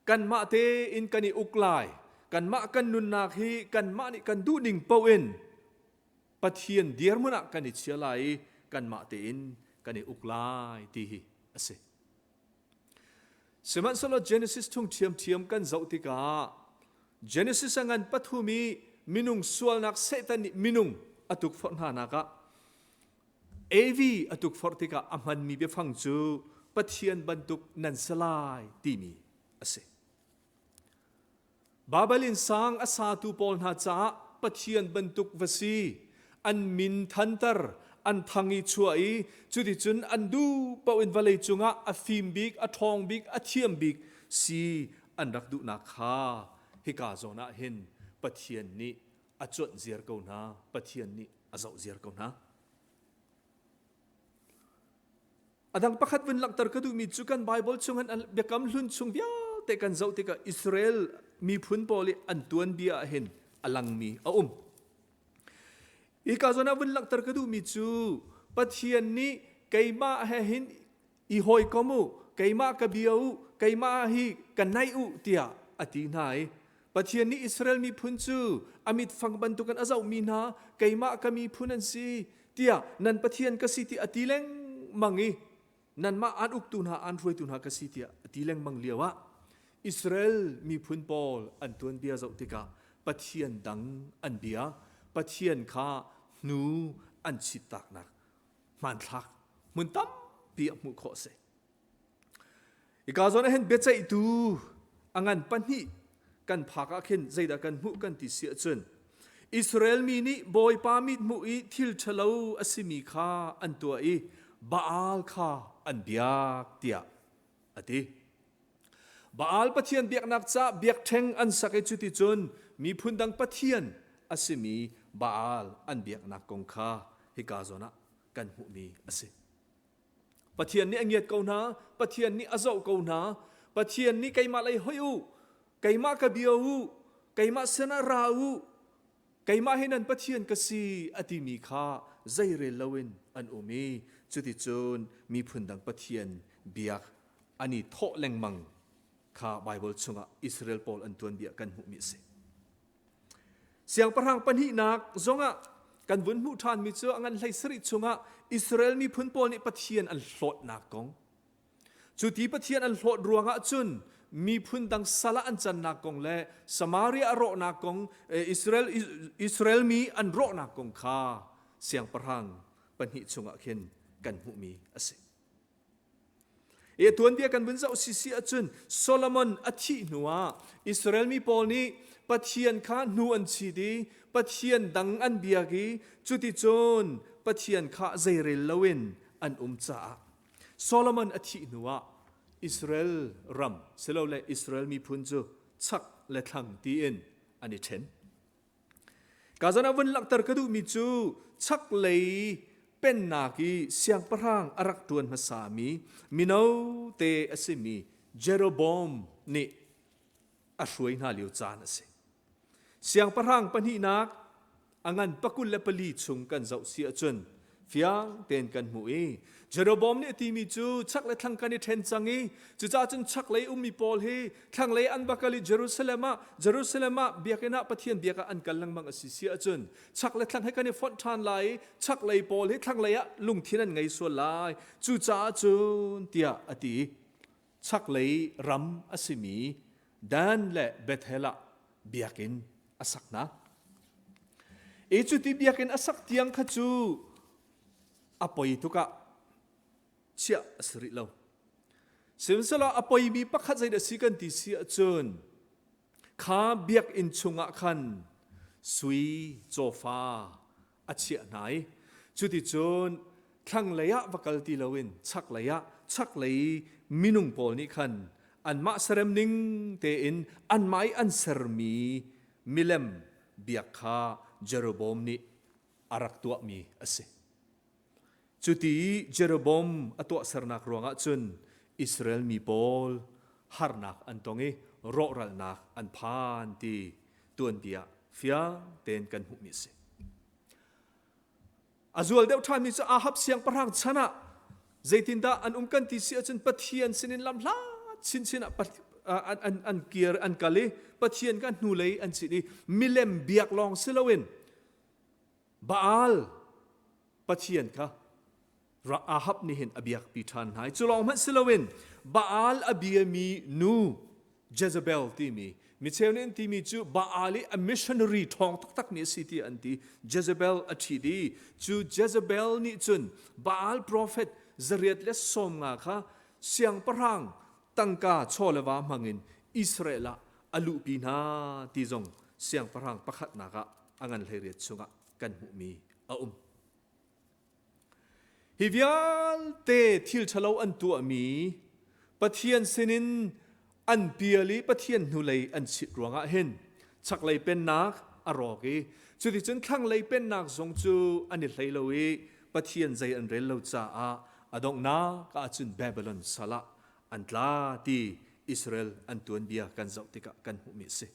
kanmah tein kan i uk lai. Kanmah kan nunnak hi kanmah nih kan duhning paoh in Pathian dirhmun ah kan i chia lai i kanmah tein kan i uk lai ti hi a si. Sihmanhsehlaw Genesis chung ṭhiamṭhiam kan zoh tikah Genesis a ngan pathum i minung sualnak Satan nih minung a tukforh hnanak ah Evi a tukforh tikah a hmanmi biafang cu Pathian bantuk nan si lai timi a si. Babel innsang a satu pawl hna caah Pathian bantuk va si, an min thanter, an thang i chuah i cuticun an duh paoh in vawlei cungah a fim bik, a ṭhawng bik, a thiam bik si an rak duhnak kha hika zawn ah hin Pathian nih a cuanh ziar ko hna, Pathian nih a zoh ziar ko hna. A dang pakhat vun langhter ka duhmi cu kan Baibal chung an biakam hlun chung vialte kan zoh tikah Israel miphun pawl i an tuanbia ah hin a langmi a um. Hika zawn ah vun langhter ka duhmi cu Pathian nih keimah he hin i hawikom u, keimah ka bia u, keimah hi ka naih u tiah a ti hna i Pathian nih Israel miphun cu a mitfang bantukin a zohmi hna keimah ka miphun an si tiah nan Pathian ka si ti a ti lengmang i nanmah aan uktu hna aan hruaitu hna ka si tiah a ti lengmang lio ah Israel miphun pawl an tuanbia zoh tikah Pathian dang an bia Pathian kha hnu an chittaknak hmanthlak hmun tampi a hmuh khawh a si. Hika zawn ah hin biaceihtu a ngan pahnih kan phak ah khin zeidah kan hmuh kan ti si ahcun Israel mi nih Bawipa mithmuh i thil ṭhalo a simi kha an tuah i Baal kha an biak tiah a ti. Baal pathian biaknak caah biakṭheng an sak i cuticun miphun dang pathian a simi Baal an biaknak kong kha hika zawn ah kan hmuhmi a si. Pathian nih a ngiat ko hna, Pathian nih a zoh ko hna, Pathian nih keimah lei hoih u, keimah ka bia u, keimah sinah ra u, keimah hi nan Pathian ka si a timi kha zeirel loin an um i cuticun miphun dang Pathian biak an i thawh lengmang kha Baibal chungah Israel pawl an tuanbia kan hmuhmi a si. Siangpahrang pahnihnak zongah kan vun hmuh ṭhanmi cu a ngan hlei sarih chungah Israel miphun pawl nih Pathian an hlawtnak kong. Cu ti Pathian an hlawt ruangah cun miphun dang sal ah an cannak kong le Samaria a rawhnak kong, Israel, Israel mi an rawhnak kong kha siangpahrang pahnih chungah khin kan hmuhmi a si. I tuanbia kan vun zoh sisi ahcun Solomon a thih hnuah Israel mi pawl nih Pathian kha hnu an chit i Pathian dang an biak i cuticun Pathian kha zeirel loin an um caah Solomon a thih hnuah Israel ram silole Israel miphun cu chak le thlang tiin an i ṭhen. Ka zan ah vun langhter ka duhmi cu chaklei pennak i siangpahrang a rak ṭuan hmasami mino te a simi Jeroboam nih a hruai hna lio caan a si. Siangpahrang pahnihnak a ngan pakul le pali chung kan zoh si ahcun fiang tein kan hmuh i Jeroboam nih a timi cu chak le thlang kan i ṭhen cang i cucaah cun chaklei ummi pawl hi thlanglei an va kal i Jerusalem ah Jerusalem ah biakinn ah Pathian biak ah an kal lengmang a si si ahcun chak le thlang he kan i fonh ṭhan lai i chaklei pawl hi thlanglei ah lungthin an ngei sual lai cucaah cun tiah a ti chaklei ram a simi Dan le Bethel ah biakinn a sak hna. I cuti biakinn a sak tiang kha cu a poi tuk ah chiah a si rih lo. Sihmanhsehlaw a poimi pakhat zeidah si kan ti si ahcun kha biakinn chungah khan sui cawfa a chiah hna i cuticun thlanglei ah va kal ti loin chaklei ah chaklei minung pawl nih khan anmah serem ning tein anmah i an sermi milem biak kha Jeroboam nih a rak tuahmi a si. Cuti Jeroboam a tuahsernak ruangah cun Israel mi pawl harnak an tong i rawhralnak an phan ti tuanbia fiang tein kan hmuhmi a si. A zual deuh ṭhanmi cu Ahab siangpahrang chan ah zeitindah an um kan ti si ahcun Pathian sinin lamhlat chinchin ah an, an, an kir an kal i Pathian kha hnulei an chit i milem biak lawng si loin Baal Pathian kha Ahab nih hin a biakpi ṭhan hna i cu lawng hmanh si loin Baal a biami nu Jezebel timi micheu nih an timi cu Baal i a missionary ṭhawng taktakmi a si tiah an ti. Jezebel a ṭhit i cu Jezebel nih cun Baal profet 150 kha siangpahrang tangka chaw le va hmangin Israel ah a luhpi hna ti zong siangpahrang pakhatnak ah a ngan 18 chungah kan hmuhmi a um. Hi vialte thil ṭhalo an tuahmi Pathian sinin an pial i Pathian hnulei an chit ruangah hin chaklei pennak a rawk i cuticun thlanglei pennak zong cu an i hlei lo i Pathian zei an rel lo caah a donghnak ahcun Babylon sal ah an tla ti Israel an tuanbia kan zoh tikah kan hmuhmi a si.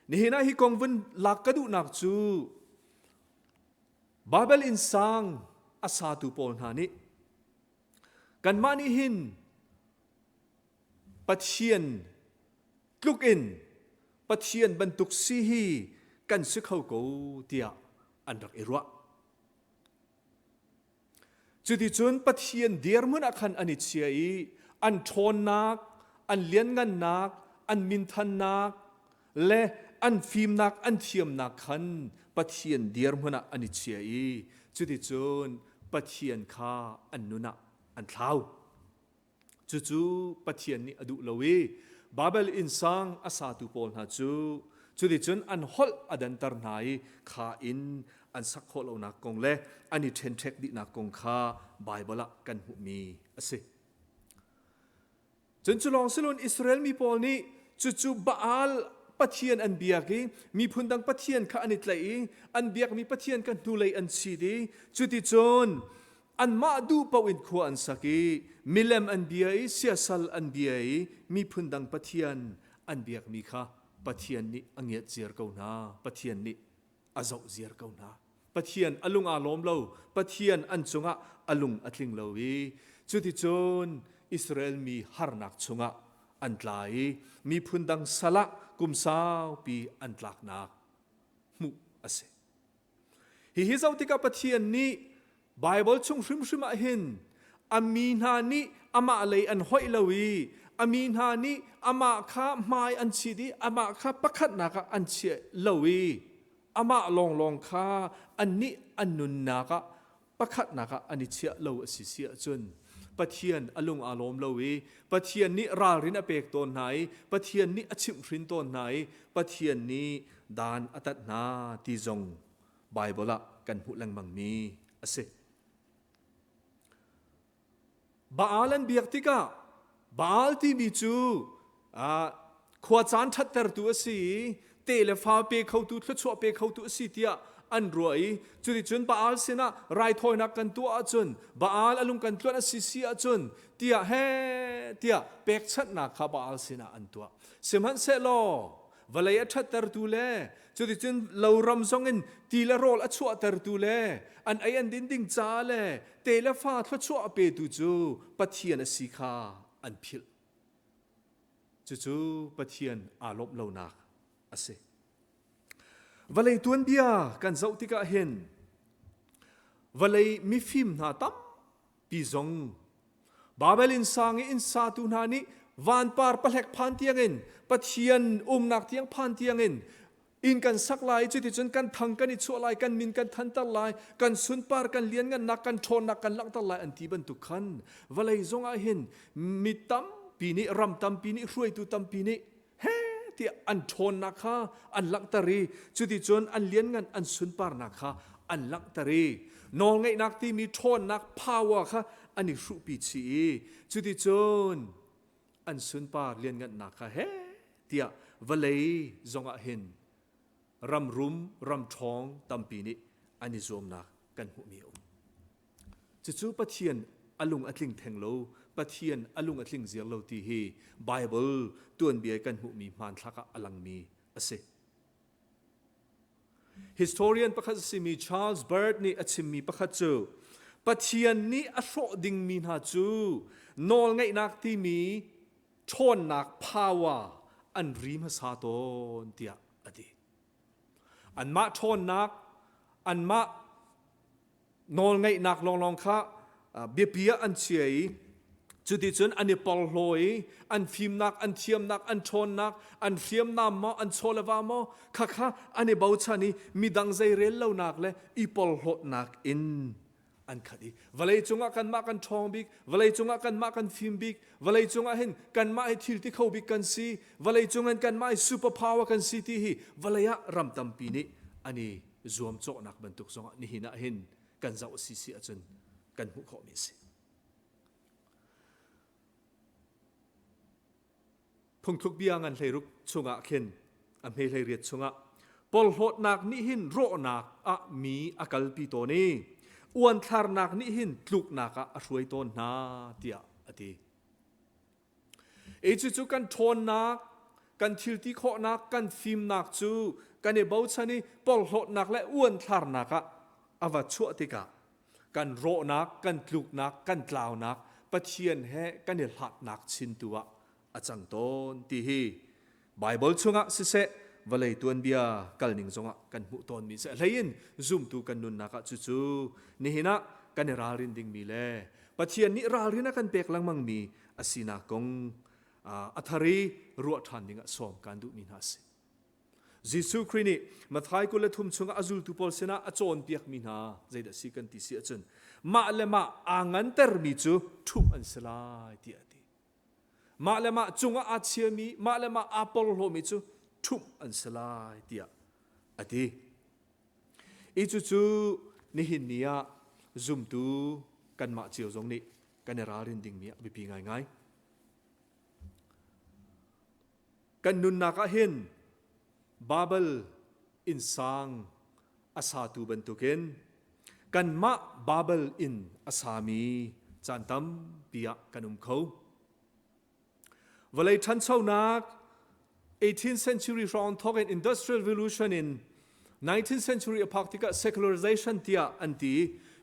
Nihin ah hi kong vun lak ka duhnak cu Babel innsang a satu pawl hna nih kanmah nih hin Pathian tluk in Pathian bantuk si hi kan si kho ko tiah an rak i ruah. Cuticun Pathian dirhmun ah khan an i chia i an ṭhawnnak, an lianngannak, an minthannak le an fimnak, an thiamnak khan Pathian dirhmun ah an i chia i cuticun Pathian kha an nun ah an thlau. Cucu Pathian nih a duh lo i Babel innsang a satu pawl hna cu cuticun an holh a danter hna i kha inn an sak khawh lonak kong le an i ṭhenṭhek dihnak kong kha Baibal ah kan hmuhmi a si. Cun cu lawng silon Israel mi pawl nih cucu Baal pathian an biak i miphun dang pathian kha an i tlaih i an biakmi pathian kha hnulei an chit i cuticun Anmah duh paoh in khua an sak i milem an bia i siasal an bia i miphun dang pathian an biakmi kha Pathian nih a ngiat ziar ko hna. Pathian nih a zoh ziar ko hna. Pathian a lung aa lawm lo. Pathian an cungah a lung a tling lo i cuticun Israel mi harnak chungah an tla i miphun dang sal ah kum saupi an tlaknak hmuh a si. Hihi zoh tikah Pathian nih Baibal chung hrimhrim ah hin a mi hna nih amah lei an hoih lo i a mi hna nih amah kha hmai an chit i amah kha pakhatnak ah an chiah lo i amah lawnglawng kha annih an nunnak ah pakhatnak ah an i chiah lo a si si ahcun Pathian a lung aa lawm lo i Pathian nih ralrin a pek tawn hna i Pathian nih a chimhhrin tawn hna i Pathian nih dan a tat hna ti zong Baibal ah kan hmuh lengmangmi a si. Baal an biak tikah Baal timi cu khua caan ṭhattertu a si i te le fa pe khotu thluachuah pe khotu a si tiah an ruah i cuticun Baal sinah raithawinak kan tuah ahcun Baal a lung kan tluanh a si si ahcun tiah he tiah pekchanhnak kha Baal sinah an tuah. Sihmanhsehlaw vawlei a ṭhattertu le cuticun loram zongin ti le rawl a chuahtertu le an ei an din ding ca le te le fa thluachuah a petu cu Pathian a si kha an philh. Cucu Pathian aa lawmh lonak a si. Vawlei tuanbia kan zoh tikah hin vawlei mifim hna tampi zong Babel innsang i innsatu hna nih vanpar pahlek phan tiangin Pathian umnak tiang phan tiangin inn kan sak lai cuticun kan thang kan i chuah lai kan min kan thanter lai kan sunpar kan lianngannak kan ṭhawnnak kan langhter lai an ti bantuk khan vawlei zong ah hin mi tampi nih ram tampi nih hruaitu tampi nih he tiah an ṭhawnnak kha an langhter i cuticun an lianngan an sunparnak kha an langhter i nawlngeihnak timi ṭhawnnak power kha an i hruhpi chih i cuticun an sunpar lianngannak kha he tiah vawlei zongah hin ram rum ram ṭhawng tampi nih an i zuamnak kan hmuhmi a um. Cucu Pathian a lung a tling theng lo. Pathian a lung a tling ziar lo ti hi Bible tuanbia kan hmuhmi hmanthlak ah a langmi a si. Historian pakhat a simi Charles Bird nih a chimmi pakhat cu Pathian nih a hrawh dingmi hna cu nawlngeihnak timi ṭhawnnak power an ri hmasa tawn tiah a ti. Anmah ṭhawnnak, anmah nawlngeihnak lawnglawng kha biapi ah an chia i cuticun an i porhlaw i an fimnak, an thiamnak, an ṭhawnnak, an hriamnam maw, an chaw le va maw, khakha an i bochan i midang zeirel lonak le i porhlawtnak in an khat i vawlei cungah kanmah kan ṭhawng bik, vawlei cungah kanmah kan fim bik, vawlei cungah hin kanmah hi thil ti kho bik kan si, vawlei cung hin kanmah hi super power kan si ti hi vawlei ah ram tampi nih an i zuamcawhnak bantuk zongah nihin ah hin kan zoh a si si ahcun kan hmuh khawhmi a si. Phungthluk bia ngan 16 chungah khin a hme 18 chungah porhlawtnak nih hin rawhnak ah mi a kalpi tawn i uanthlarnak nih hin tluknak ah a hruai tawn hna tiah a ti. E cucu kan ṭhawnnak, kan thilti khawhnak, kan fimnak cu kan i bochan i porhlawtnak le uanthlarnak ah a va chuah tikah kan rawhnak, kan tluknak, kan tlaunak, Pathian he kan i hlatnak chin tu ah a cang tawn ti hi Baibal chungah siseh vawlei tuanbia kalning zongah kan hmuh tawnmi si. A hleiin zumtu kan nunnak ah cucu nihin ah kan i ralrin dingmi le Pathian nih ralrin a kan pek lengmangmi a sinak kong a thar i ruah ṭhan dingah sawm kan duhmi hna a si. Jesuh Khrih nih Matthai 23 chungah a zultu pawl sinah a cawnpiakmi hna zeidah si kan ti si ahcun mah le mah aa ngantermi cu ṭhumh an si lai tiah a ti. Mah le mah cungah aa chiami, mah le mah aa porhlawmi cu ṭhumh an si lai tiah a ti. I cucu nihin ni ah zumtu kanmah cio zong nih kan i ralrin dingmi a biapi ngaingai. Kan nunnak ah hin Babel innsang a satu bantukin kanmah Babel inn a sami caan tampi ah kan um kho. Vawlei ṭhanchonak 18th century hrawng thawk in Industrial Revolution in 19th century a phak tikah secularization tiah an ti.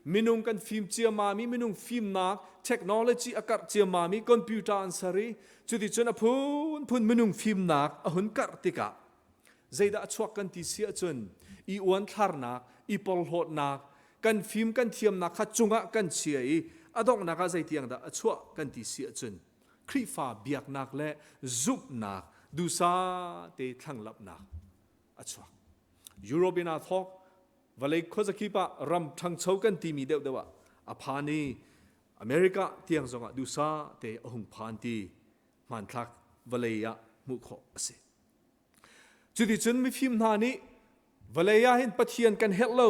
Minung kan fim ciammami, minung fimnak, technology a karh ciammami, computer an ser i cuticun a phunphun minung fimnak a hun karh tikah zeidah a chuak kan ti si ahcun i uanthlarnak, i porhlawtnak, kan fim kan thiamnak kha cungah kan chia i a donghnak ah zeitiang dah a chuah kan ti si ahcun Khrihfa biaknak le zumhnak dusa te thlanglapnak a chuak. Europe in aa thawk, vawlei khuazakip ah ram ṭhangcho kan timi deuhdeuh ah a phan i America tiang zongah dusa te a hung phan ti hmanthlak vawlei ah hmuh khawh a si. Cuticun mifim hna nih vawlei ah hin Pathian kan herh lo,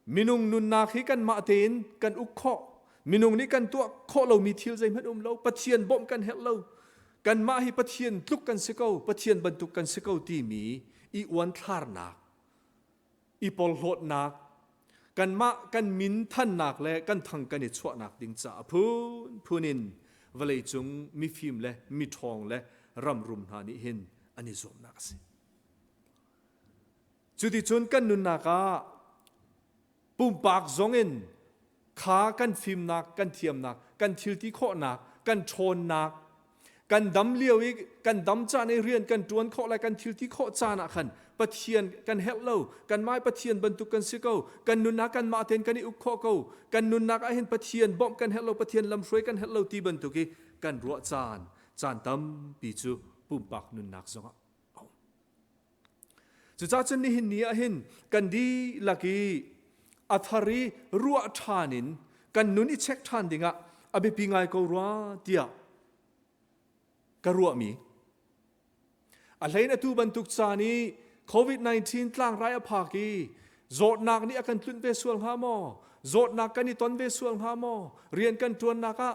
minung nunnak hi kanmah tein kan uk khawh, minung nih kan tuah khawh lomi thil zeihmanh um lo, Pathian bawmh kan herh lo, kanmah hi Pathian tluk kan si ko, Pathian bantuk kan si ko timi i uanthlarnak i porhlawtnak, kanmah kan min thannak le kan thang kan i chuahnak ding caah phunphun in vawleicung mifim le miṭhawng le ramrum hna nih hin an i zuamnak a si. Cuticun kan nunnak ah pumpak zongin kha kan fimnak, kan thiamnak, kan thilti khawhnak, kan ṭhawnnak, kan dam lio i kan dam caan i rian kan ṭuan khawh lai kan thilti khawh caan ah khan Pathian kan herh lo, kanmah Pathian bantuk kan si ko, kan nunnak kanmah tein kan i uk khawh ko, kan nunnak ah hin Pathian bawmh kan herh lo, Pathian lamhruai kan herh lo ti bantuk i kan ruah caan, caan tampi cu pumpak nunnak zongah Cucaah cun nihin ni ah hin kan dihlak i a thar i ruah ṭhan in kan nun i check ṭhan dingah a biapi ngai ko rua tiah ka ruahmi. A hlein atu bantuk caan i COVID-19 tlangrai a phak i zawtnak nih a kan tlunh ve sual hnga maw? Zawtnak kan i ton ve sual hnga maw? Rian kan ṭuannak ah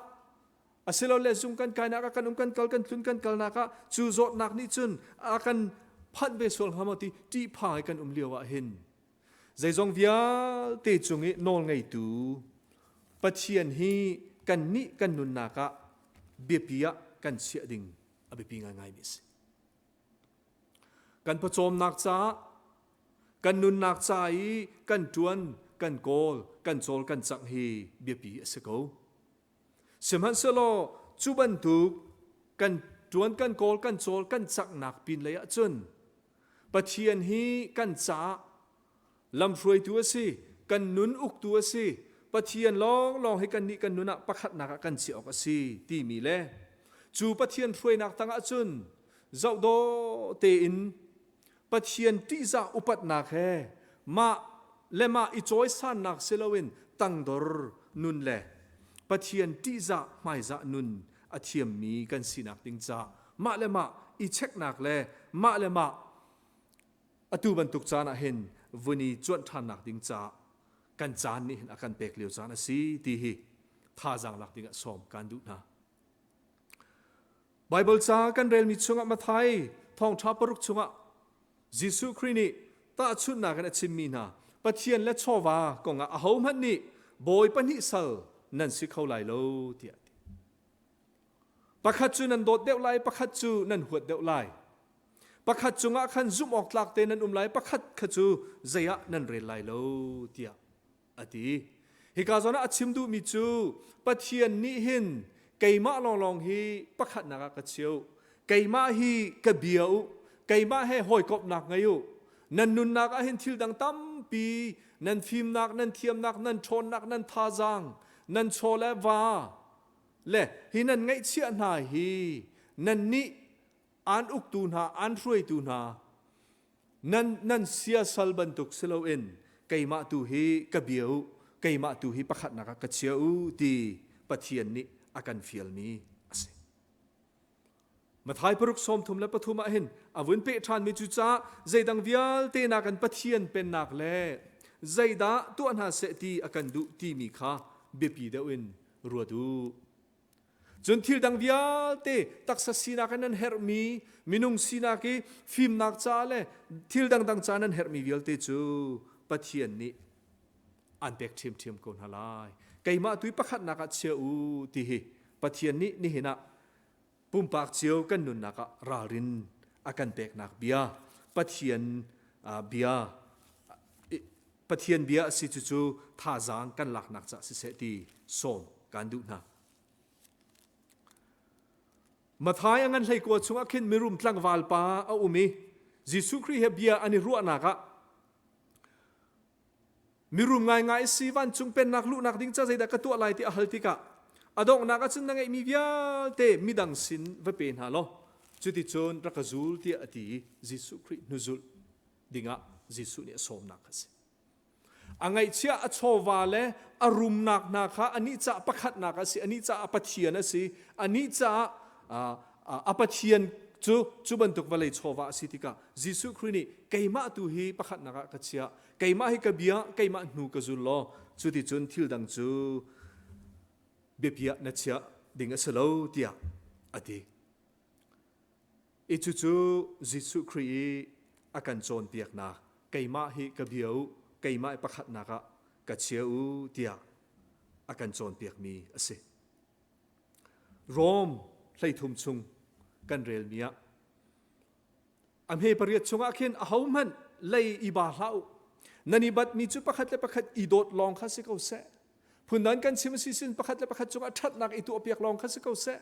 Asilole zung kan kainak ah kan um kan kal kan tlun kan kalnak ah cu zawtnak nih cun a kan phanh ve sual hnga maw ti ṭihphang i kan um lio ah hin zeizong vialte cung i nawl ngeitu Pathian hi kannih kan nunnak ah biapi ah kan chiah ding a biapi ngaingaimi a si. Kan pawcawmnak caah, kan nunnak ca i kan ṭuan, kan kawl, kan cawl, kan cangh hi biapi a si ko. Sihmanhsehlaw cu bantuk kan ṭuan, kan kawl, kan cawl, kan canghnak pinlei ahcun Pathian hi kan caah lamhruaitu a si, kan nun uktu a si, Pathian lawnglawng hi kannih kan nun ah pakhatnak ah kan chiah awk a si timi le cu Pathian hruainak tangah cun zohdawh tein Pathian ṭihzah upatnak he mah le mah i cawisannak si loin tangdor nun le Pathian ṭihzah hmaizah nun a thiammi kan sinak ding caah mah le mah i cheknak le mah le mah atu bantuk caan ah hin vun i cuanh ṭhannak ding caah kan caan nih hin a kan pek lio caan a si ti hi thazaang lak ding ah sawm kan duh hna. Baibal ca kan relmi chungah Matthai thawngṭha paruk chungah Jesuh Khrih nih tahchunhnak in a chimmi hna Pathian le chawva kongah ahohmanh nih bawi pahnih sal nan si kho lai lo tiah a ti. Pakhat cu nan dawt deuh lai, pakhat cu nan huat deuh lai. Pakhat cungah khan zumh awk tlak te nan um lai, pakhat kha cu zei ah nan rel lai lo tiah a ti. Hika zawn ah a chim duhmi cu Pathian nih hin keimah lawnglawng hi pakhatnak ah ka chia u. Keimah hi ka bia u. Keimah he hawikomhnak ngei u. Nan nunnak ah hin thil dang tampi nan fimnak, nan thiamnak, nan ṭhawnnak, nan thazaang, nan chaw le va le hi nan ngaihchiah hna hi nannih an uktu hna, an hruaitu hna nan nan siasal bantuk si loin keimah tu hi ka bia u, keimah tu hi pakhatnak ah ka chia u ti Pathian nih a kan fialmi a si. Matthai paruk 33 ah hin a vun peh ṭhanmi cu caah zeidang vialte nakin Pathian pennak le zeidah tuah hna seh ti a kan duh timi kha biapi deuh in ruat u. Cun thil dang vialte taksa sinak in nan herhmi, minung sinak i fimnak ca le thil dangdang ca nan herhmi vialte cu Pathian nih an pek ṭhiamṭhiam ko hna lai. Keimah tu i pakhatnak ah chia u ti hi Pathian nih nihin ah pumpak cio kan nunnak ah ralrin a kan peknak bia, Pathian bia Pathian bia a si cucu thazaang kan laknak caah siseh ti sawm kan duh hna. Matthai a ngan hleikua chungah khin mirum tlangval pa a um i Jesuh Khrih he bia an i ruahnak ah mirum ngaingai si vancung pennak luhnak ding ca zeidah ka tuah lai ti a hal tikah a donghnak ahcun na ngeihmi vialte midang sin va pe hna law cuticun rak ka zul tiah a ti i Jesuh Khrih hnuzulh dingah Jesuh nih a sawmnak kha a si. A ngaihchiah a chawva le a rumnak hna kha anih caah pakhatnak a si, anih caah Pathian a si, anih caah a Pathian cu cu bantuk vawlei chawva a si tikah Jesuh Khrih nih keimah tu hi pakhatnak ah ka chiah, keimah hi ka bia, keimah hnu ka zul law cuticun thil dang cu biapi ah na chiah ding a si lo tiah a ti. I cucu Jesuh Khrih i a kan cawnpiaknak keimah hi ka bia u, keimah i pakhatnak ah ka chia u tiah a kan cawnpiakmi a si. Rom 13 chung kan relmi ah a hme pariat chungah khin ahohmanh lei i ba hlah u. Nan i batmi cu pakhat le pakhat i dawt lawng kha si ko seh. Phundan kan chim a si sin pakhat le pakhat cungah ṭhatnak i tuahpiak lawng kha si ko seh.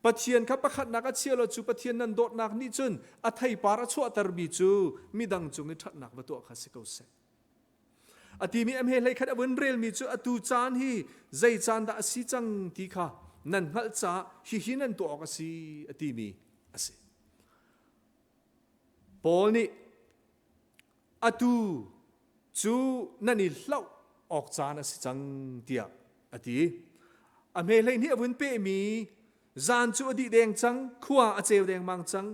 Pathian kha pakhatnak a chia lo cu Pathian nan dawtnak nih cun a theipar a chuahtermi cu midang cung i ṭhatnak va tuah kha si ko seh. A timi a hme hlei khat a vun relmi cu atu caan hi zei caan dah a si cang ti kha nan hngalh caah hihi nan tuah awk a si a timi a si. Paul nih atu cu nan i hlauh awk caan a si cang tiah a ti. A hme 12 a vun pehmi zan cu a dih deng cang, khua a ceu dengmang cang.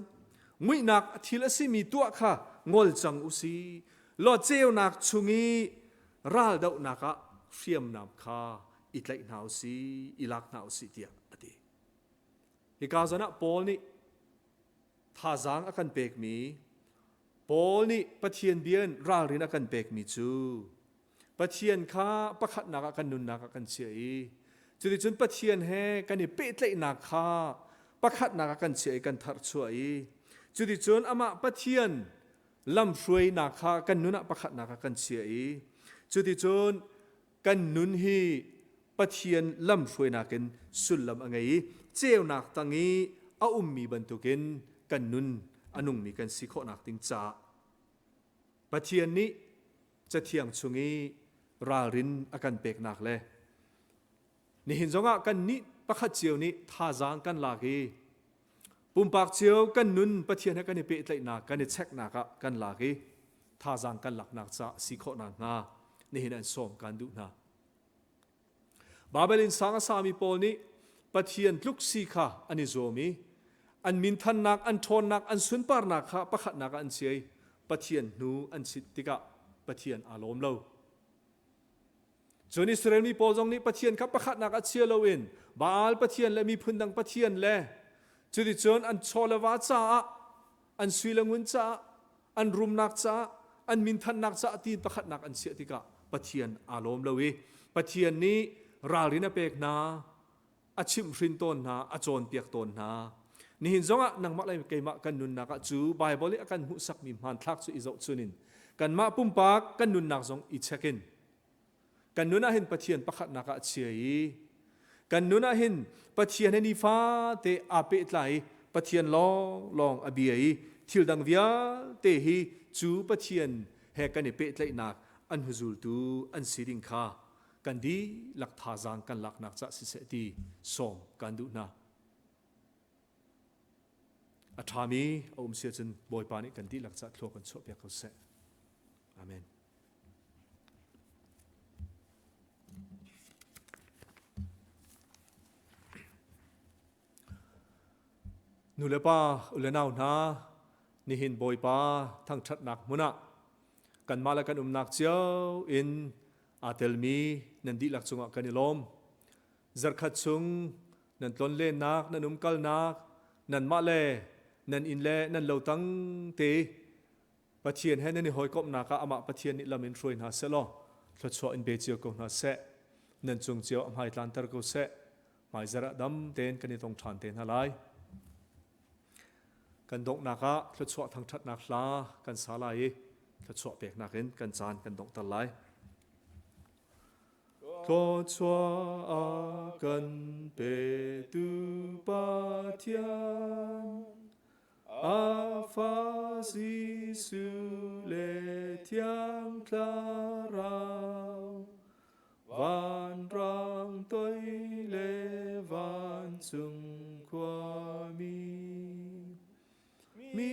Muihnak thil a simi tuah kha ngol cang u si. Law ceunak chung i raldohnak ah hriamnam kha i tlaih hna u si, i lak hna u si tiah a ti. Hika zawn ah Paul nih thazaang a kan pekmi Paul nih Pathian bia in ralrin a kan pekmi cu Pathian kha pakhatnak ah kan nunnak ah kan chiah i Cuticun Pathian he kan i pehtlaihnak kha pakhatnak ah kan chiah i kan tharchuah i cuticun amah Pathian lamhruainak kha kan nun ah pakhatnak ah kan chiah i cuticun kan nun hi Pathian lamhruainak in sullam a ngei i ceunak tang i a ummi bantukin kan nun a nungmi kan si khawhnak ding caah Pathian nih Cathiang chung i ralrin a kan peknak le nihin zongah kannih pakhat cio nih thazaang kan lak i pumpak cio kan nun Pathian he kan i pehtlaihnak kan i cheknak ah kan lak i thazaang kan laknak caah si khawh nakhnga nihin an sawm kan duh hna. Babel innsang a sami pawl nih Pathian tluk si kha an i zuam i an minthannak, an ṭhawnnak, an sunparnak kha pakhatnak ah an chia i Pathian hnu an chit tikah Pathian aa lawm lo. Cun Israel mi pawl zong nih Pathian kha pakhatnak ah chia loin Baal pathian le miphun dang pathian le cuticun an chaw le va caah an sui le ngun caah an rumnak caah an minthannak caah tiin pakhatnak an chiah tikah Pathian aa lawm lo i Pathian nih ralrin a pek hna a chimhhrin tawn hna a cawnpiak tawn hna. Nihin zongah nangmah le keimah kan nunnak ah cu Baibal i a kan hmuhsakmi hmanthlak cu i zohchun in kanmah pumpak kan nunnak zong i check in kan nun ah hin Pathian pakhatnak ah a chia i kan nun ah hin Pathian he nifate aa pehtlai i Pathian lawnglawng a bia i thil dang vialte hi cu Pathian he kan i pehtlaihnak an hnuzultu an si ding kha kan dihlak thazaang kan laknak cah siseh ti sawm kan duh hna. A ṭhami a um si ahcun Bawipa nih kan dihlak cah thlua kan chuahpiak ko seh. Amen. Nu le pa, u le nau hna, nihin Bawipa thangṭhatnak hmun ah kanmah le kan umnak cio in aa telmi nan dihlak cungah kan i lawm. Zarkhat chung nan tlonlennak, nan umkalnak, nanmah le nan inn le nan lo tang te Pathian he nan i hawikomhnak ah amah Pathian nih lam in hruai hna seh law thluachuah in pe cio ko hna seh. Nan cung cio a hmai tlanter ko seh. Hmaizarh ah dam tein kan i tong ṭhan te hna lai. Kan donghnak ah thluachuah thangṭhatnak hla kan sa lai i thluachuah peknak in kan caan kan donghter lai. Thluachuah a kan petu Pathian A fa Jesuh le Thiang Thlarau, vanrang toi le vancung khuami, mi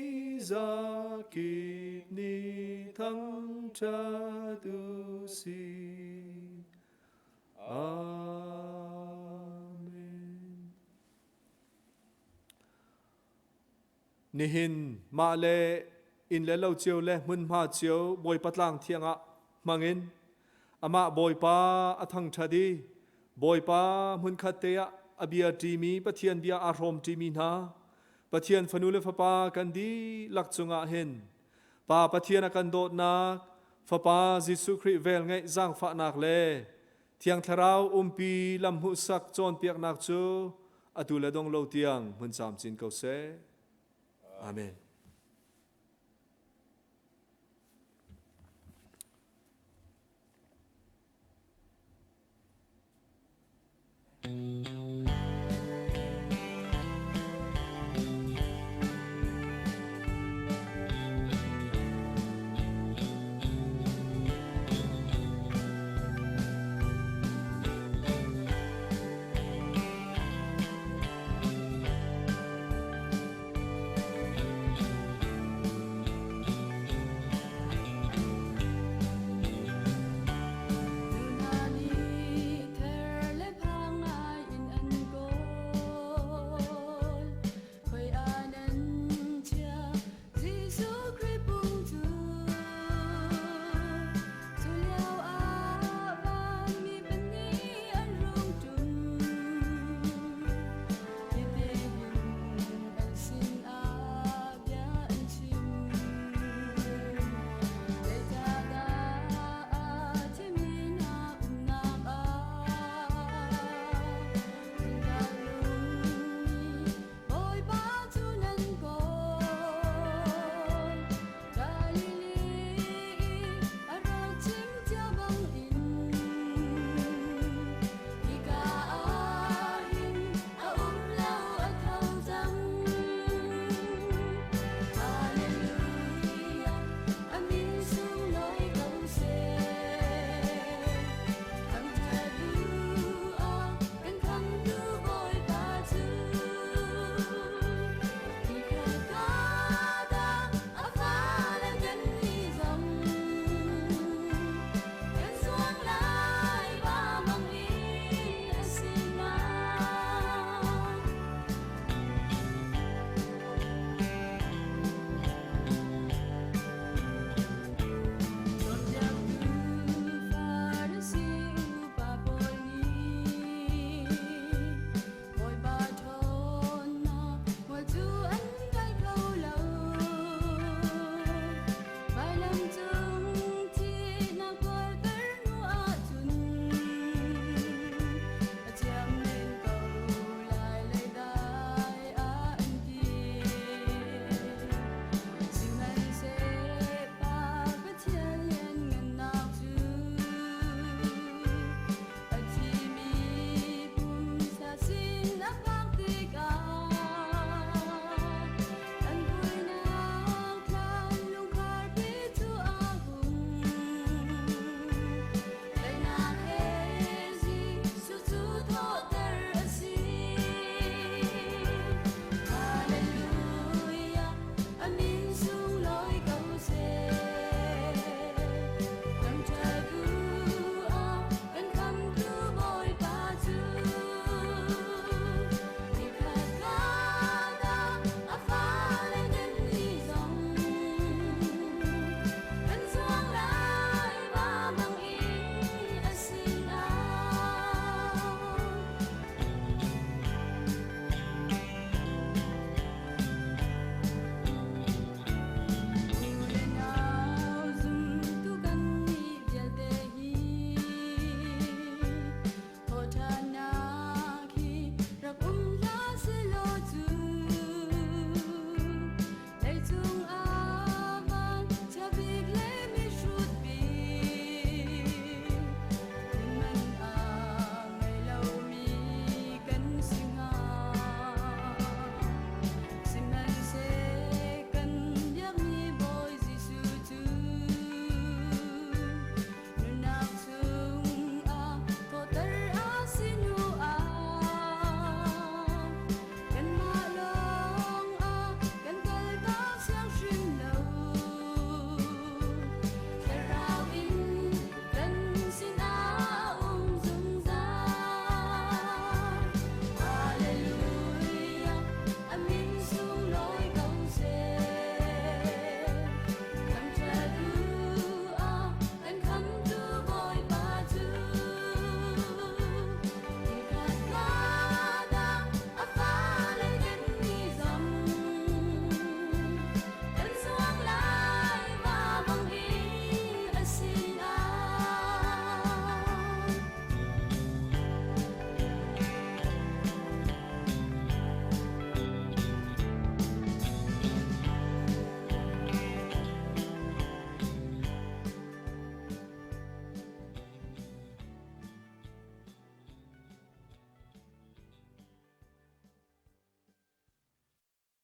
zakip nih thangṭhat u sih. Amen. Nihin mah le inn le lo cio le hmunhma cio Bawipa tlang thiang ah hmangin amah Bawipa a thangṭhat i Bawipa hmunkhat te ah a bia ṭimi Pathian bia aa hrawm ṭimi hna Pathian fanu le fapa kan dihlak cungah hin Pa Pathian a kan dawtnak Fapa Jesuh Khrih velngeih zaangfahnak le Thiang Thlarau umpi lam hmuhsak cawnpiaknak cu atu le dong lo tiang hmun camcin ko seh. Amen.